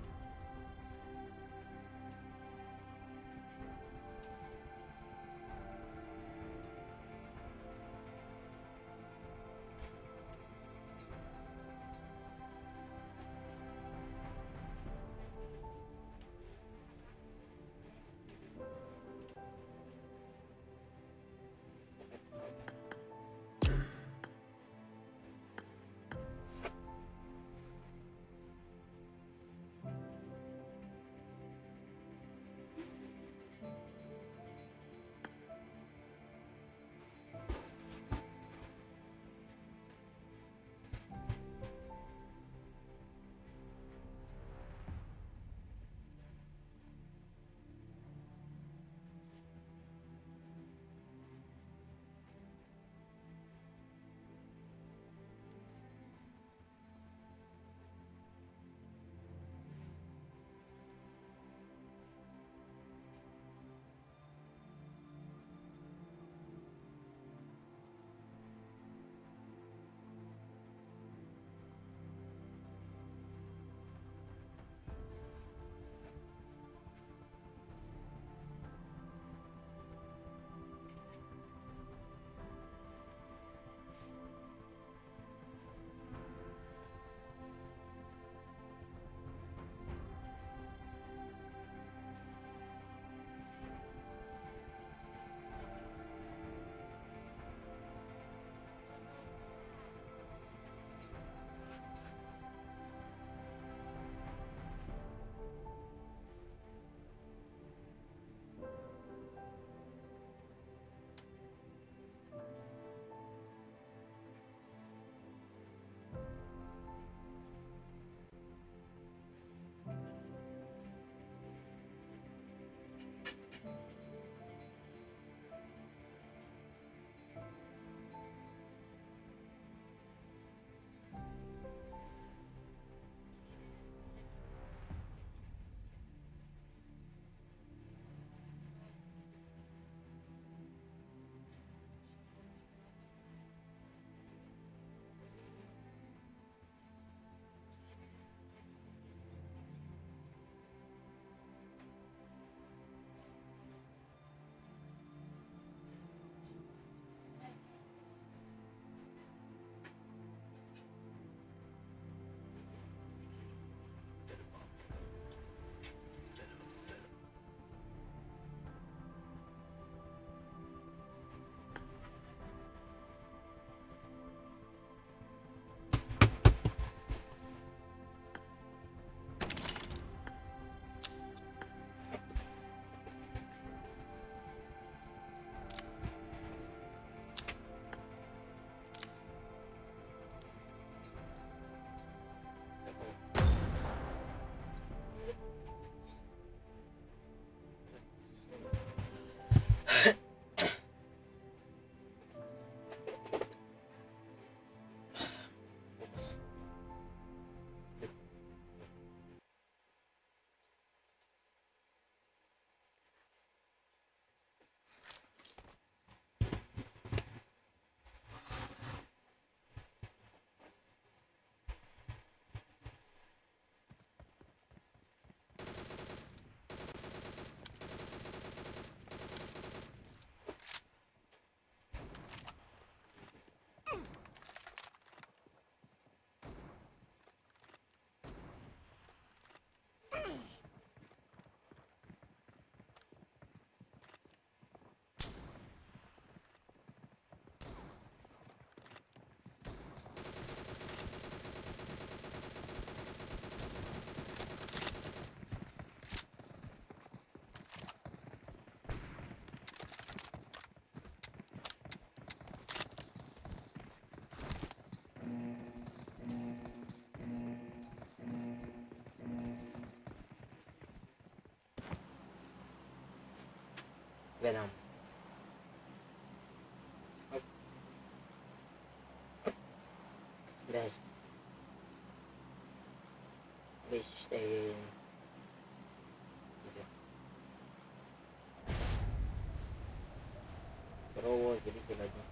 Venom. Оп. Бэс. Бэс işte. Второго зрителя один.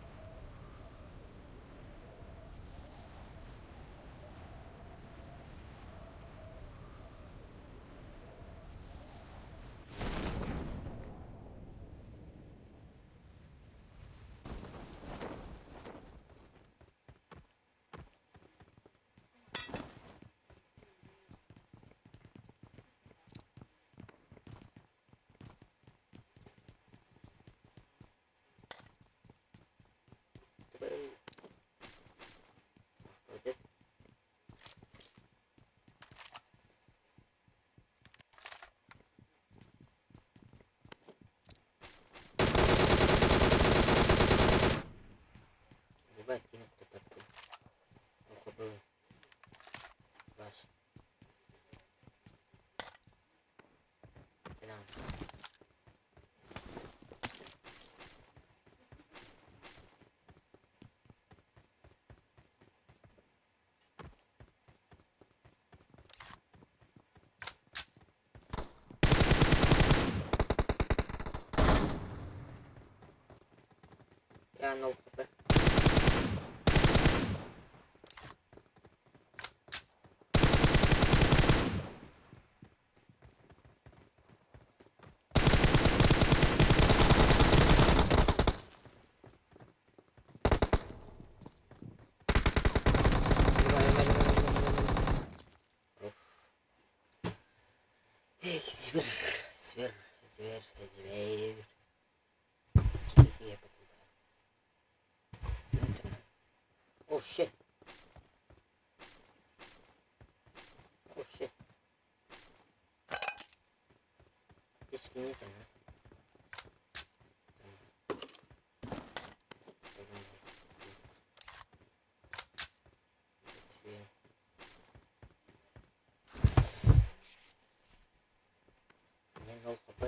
Я 0 хп. Эй, зверь, зверь, зверь, зверь. Oh shit. Oh shit. Аптечки нет, а? Не 0 хп.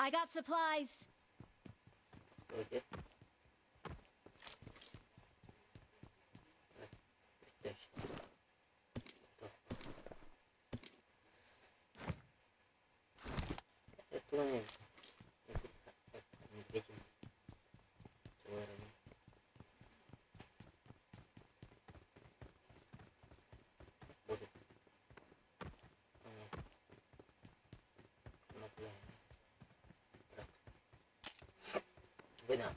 I got supplies. Okay. Venom.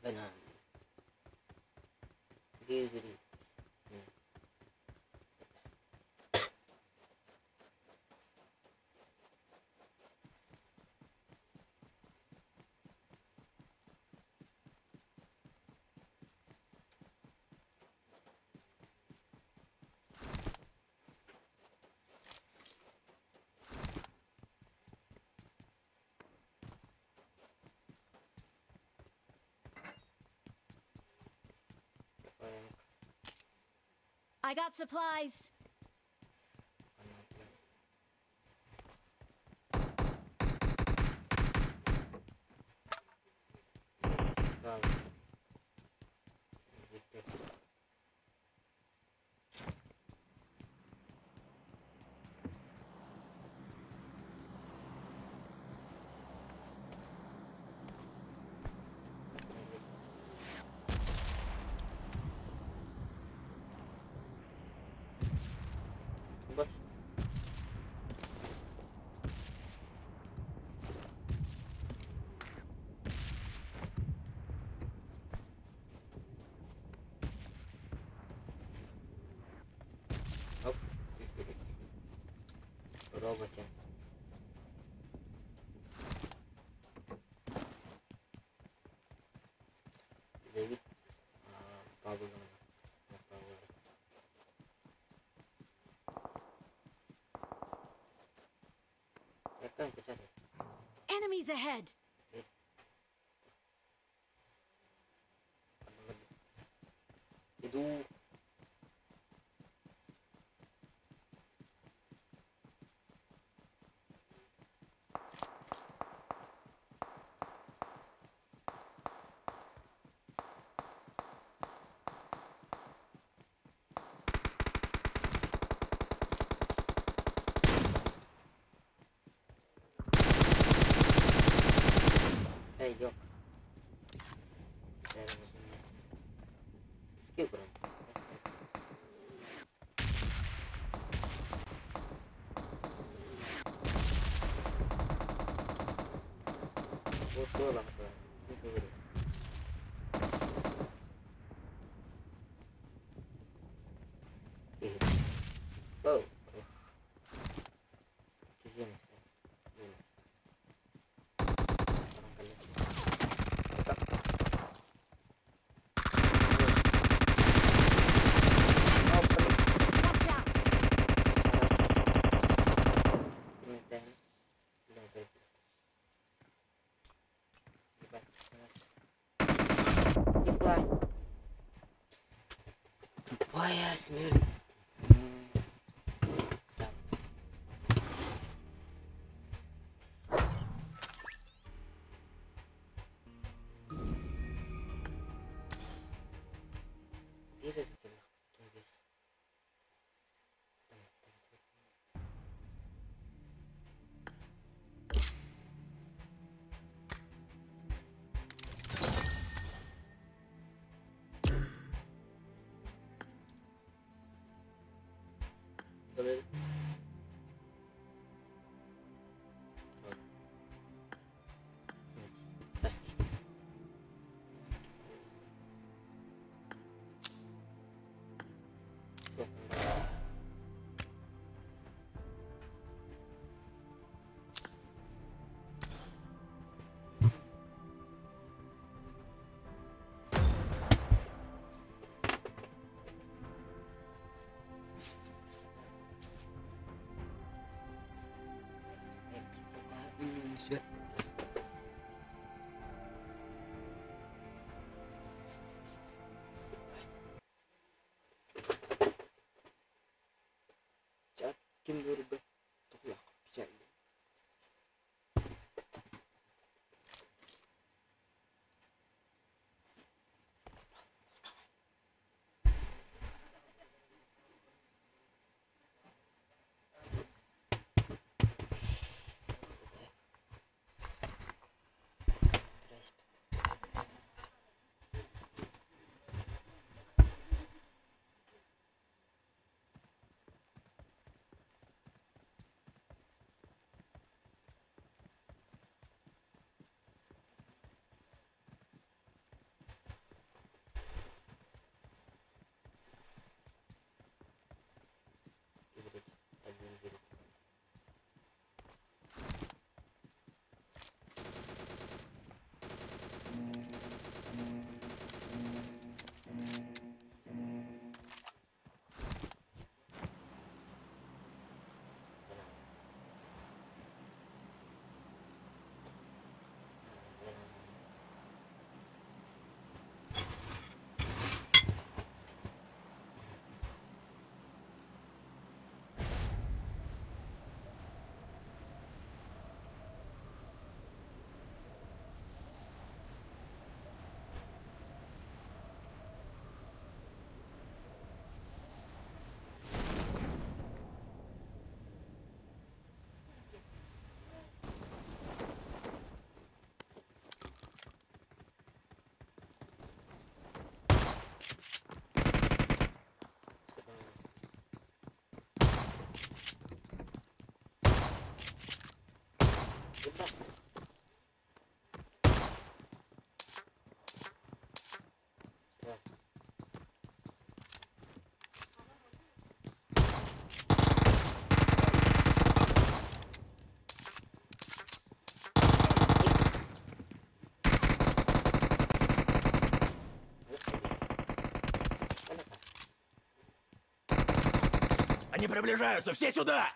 Venom. Gizri. I got supplies. But оп, роботе. Давид Павловна. Enemies ahead. Watch out! Тупая смерть. Саски. Ким да тугуяк печально. Они приближаются! Все сюда!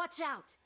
Watch out!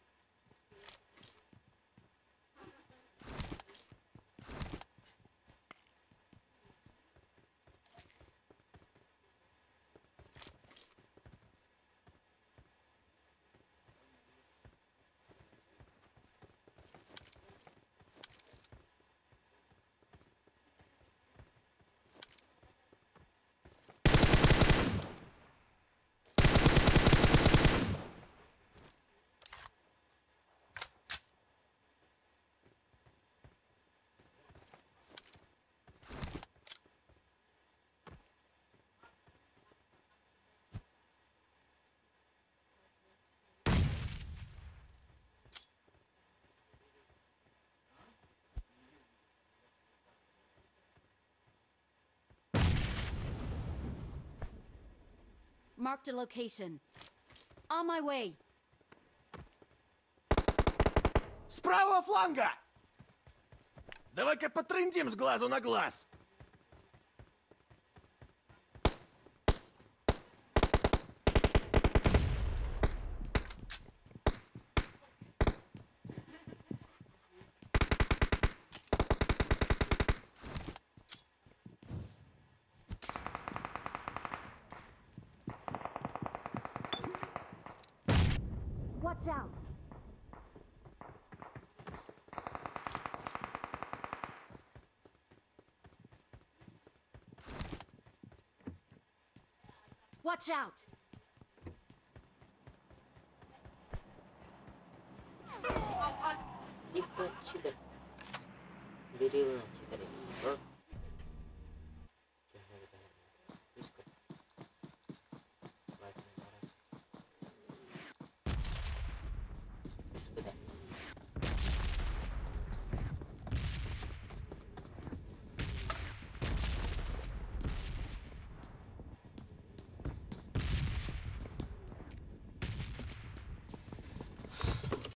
Marked a location. On my way. С правого фланга! Давай-ка потрындим с глазу на глаз! Watch out! Watch out! Либо читер. Берилна читер.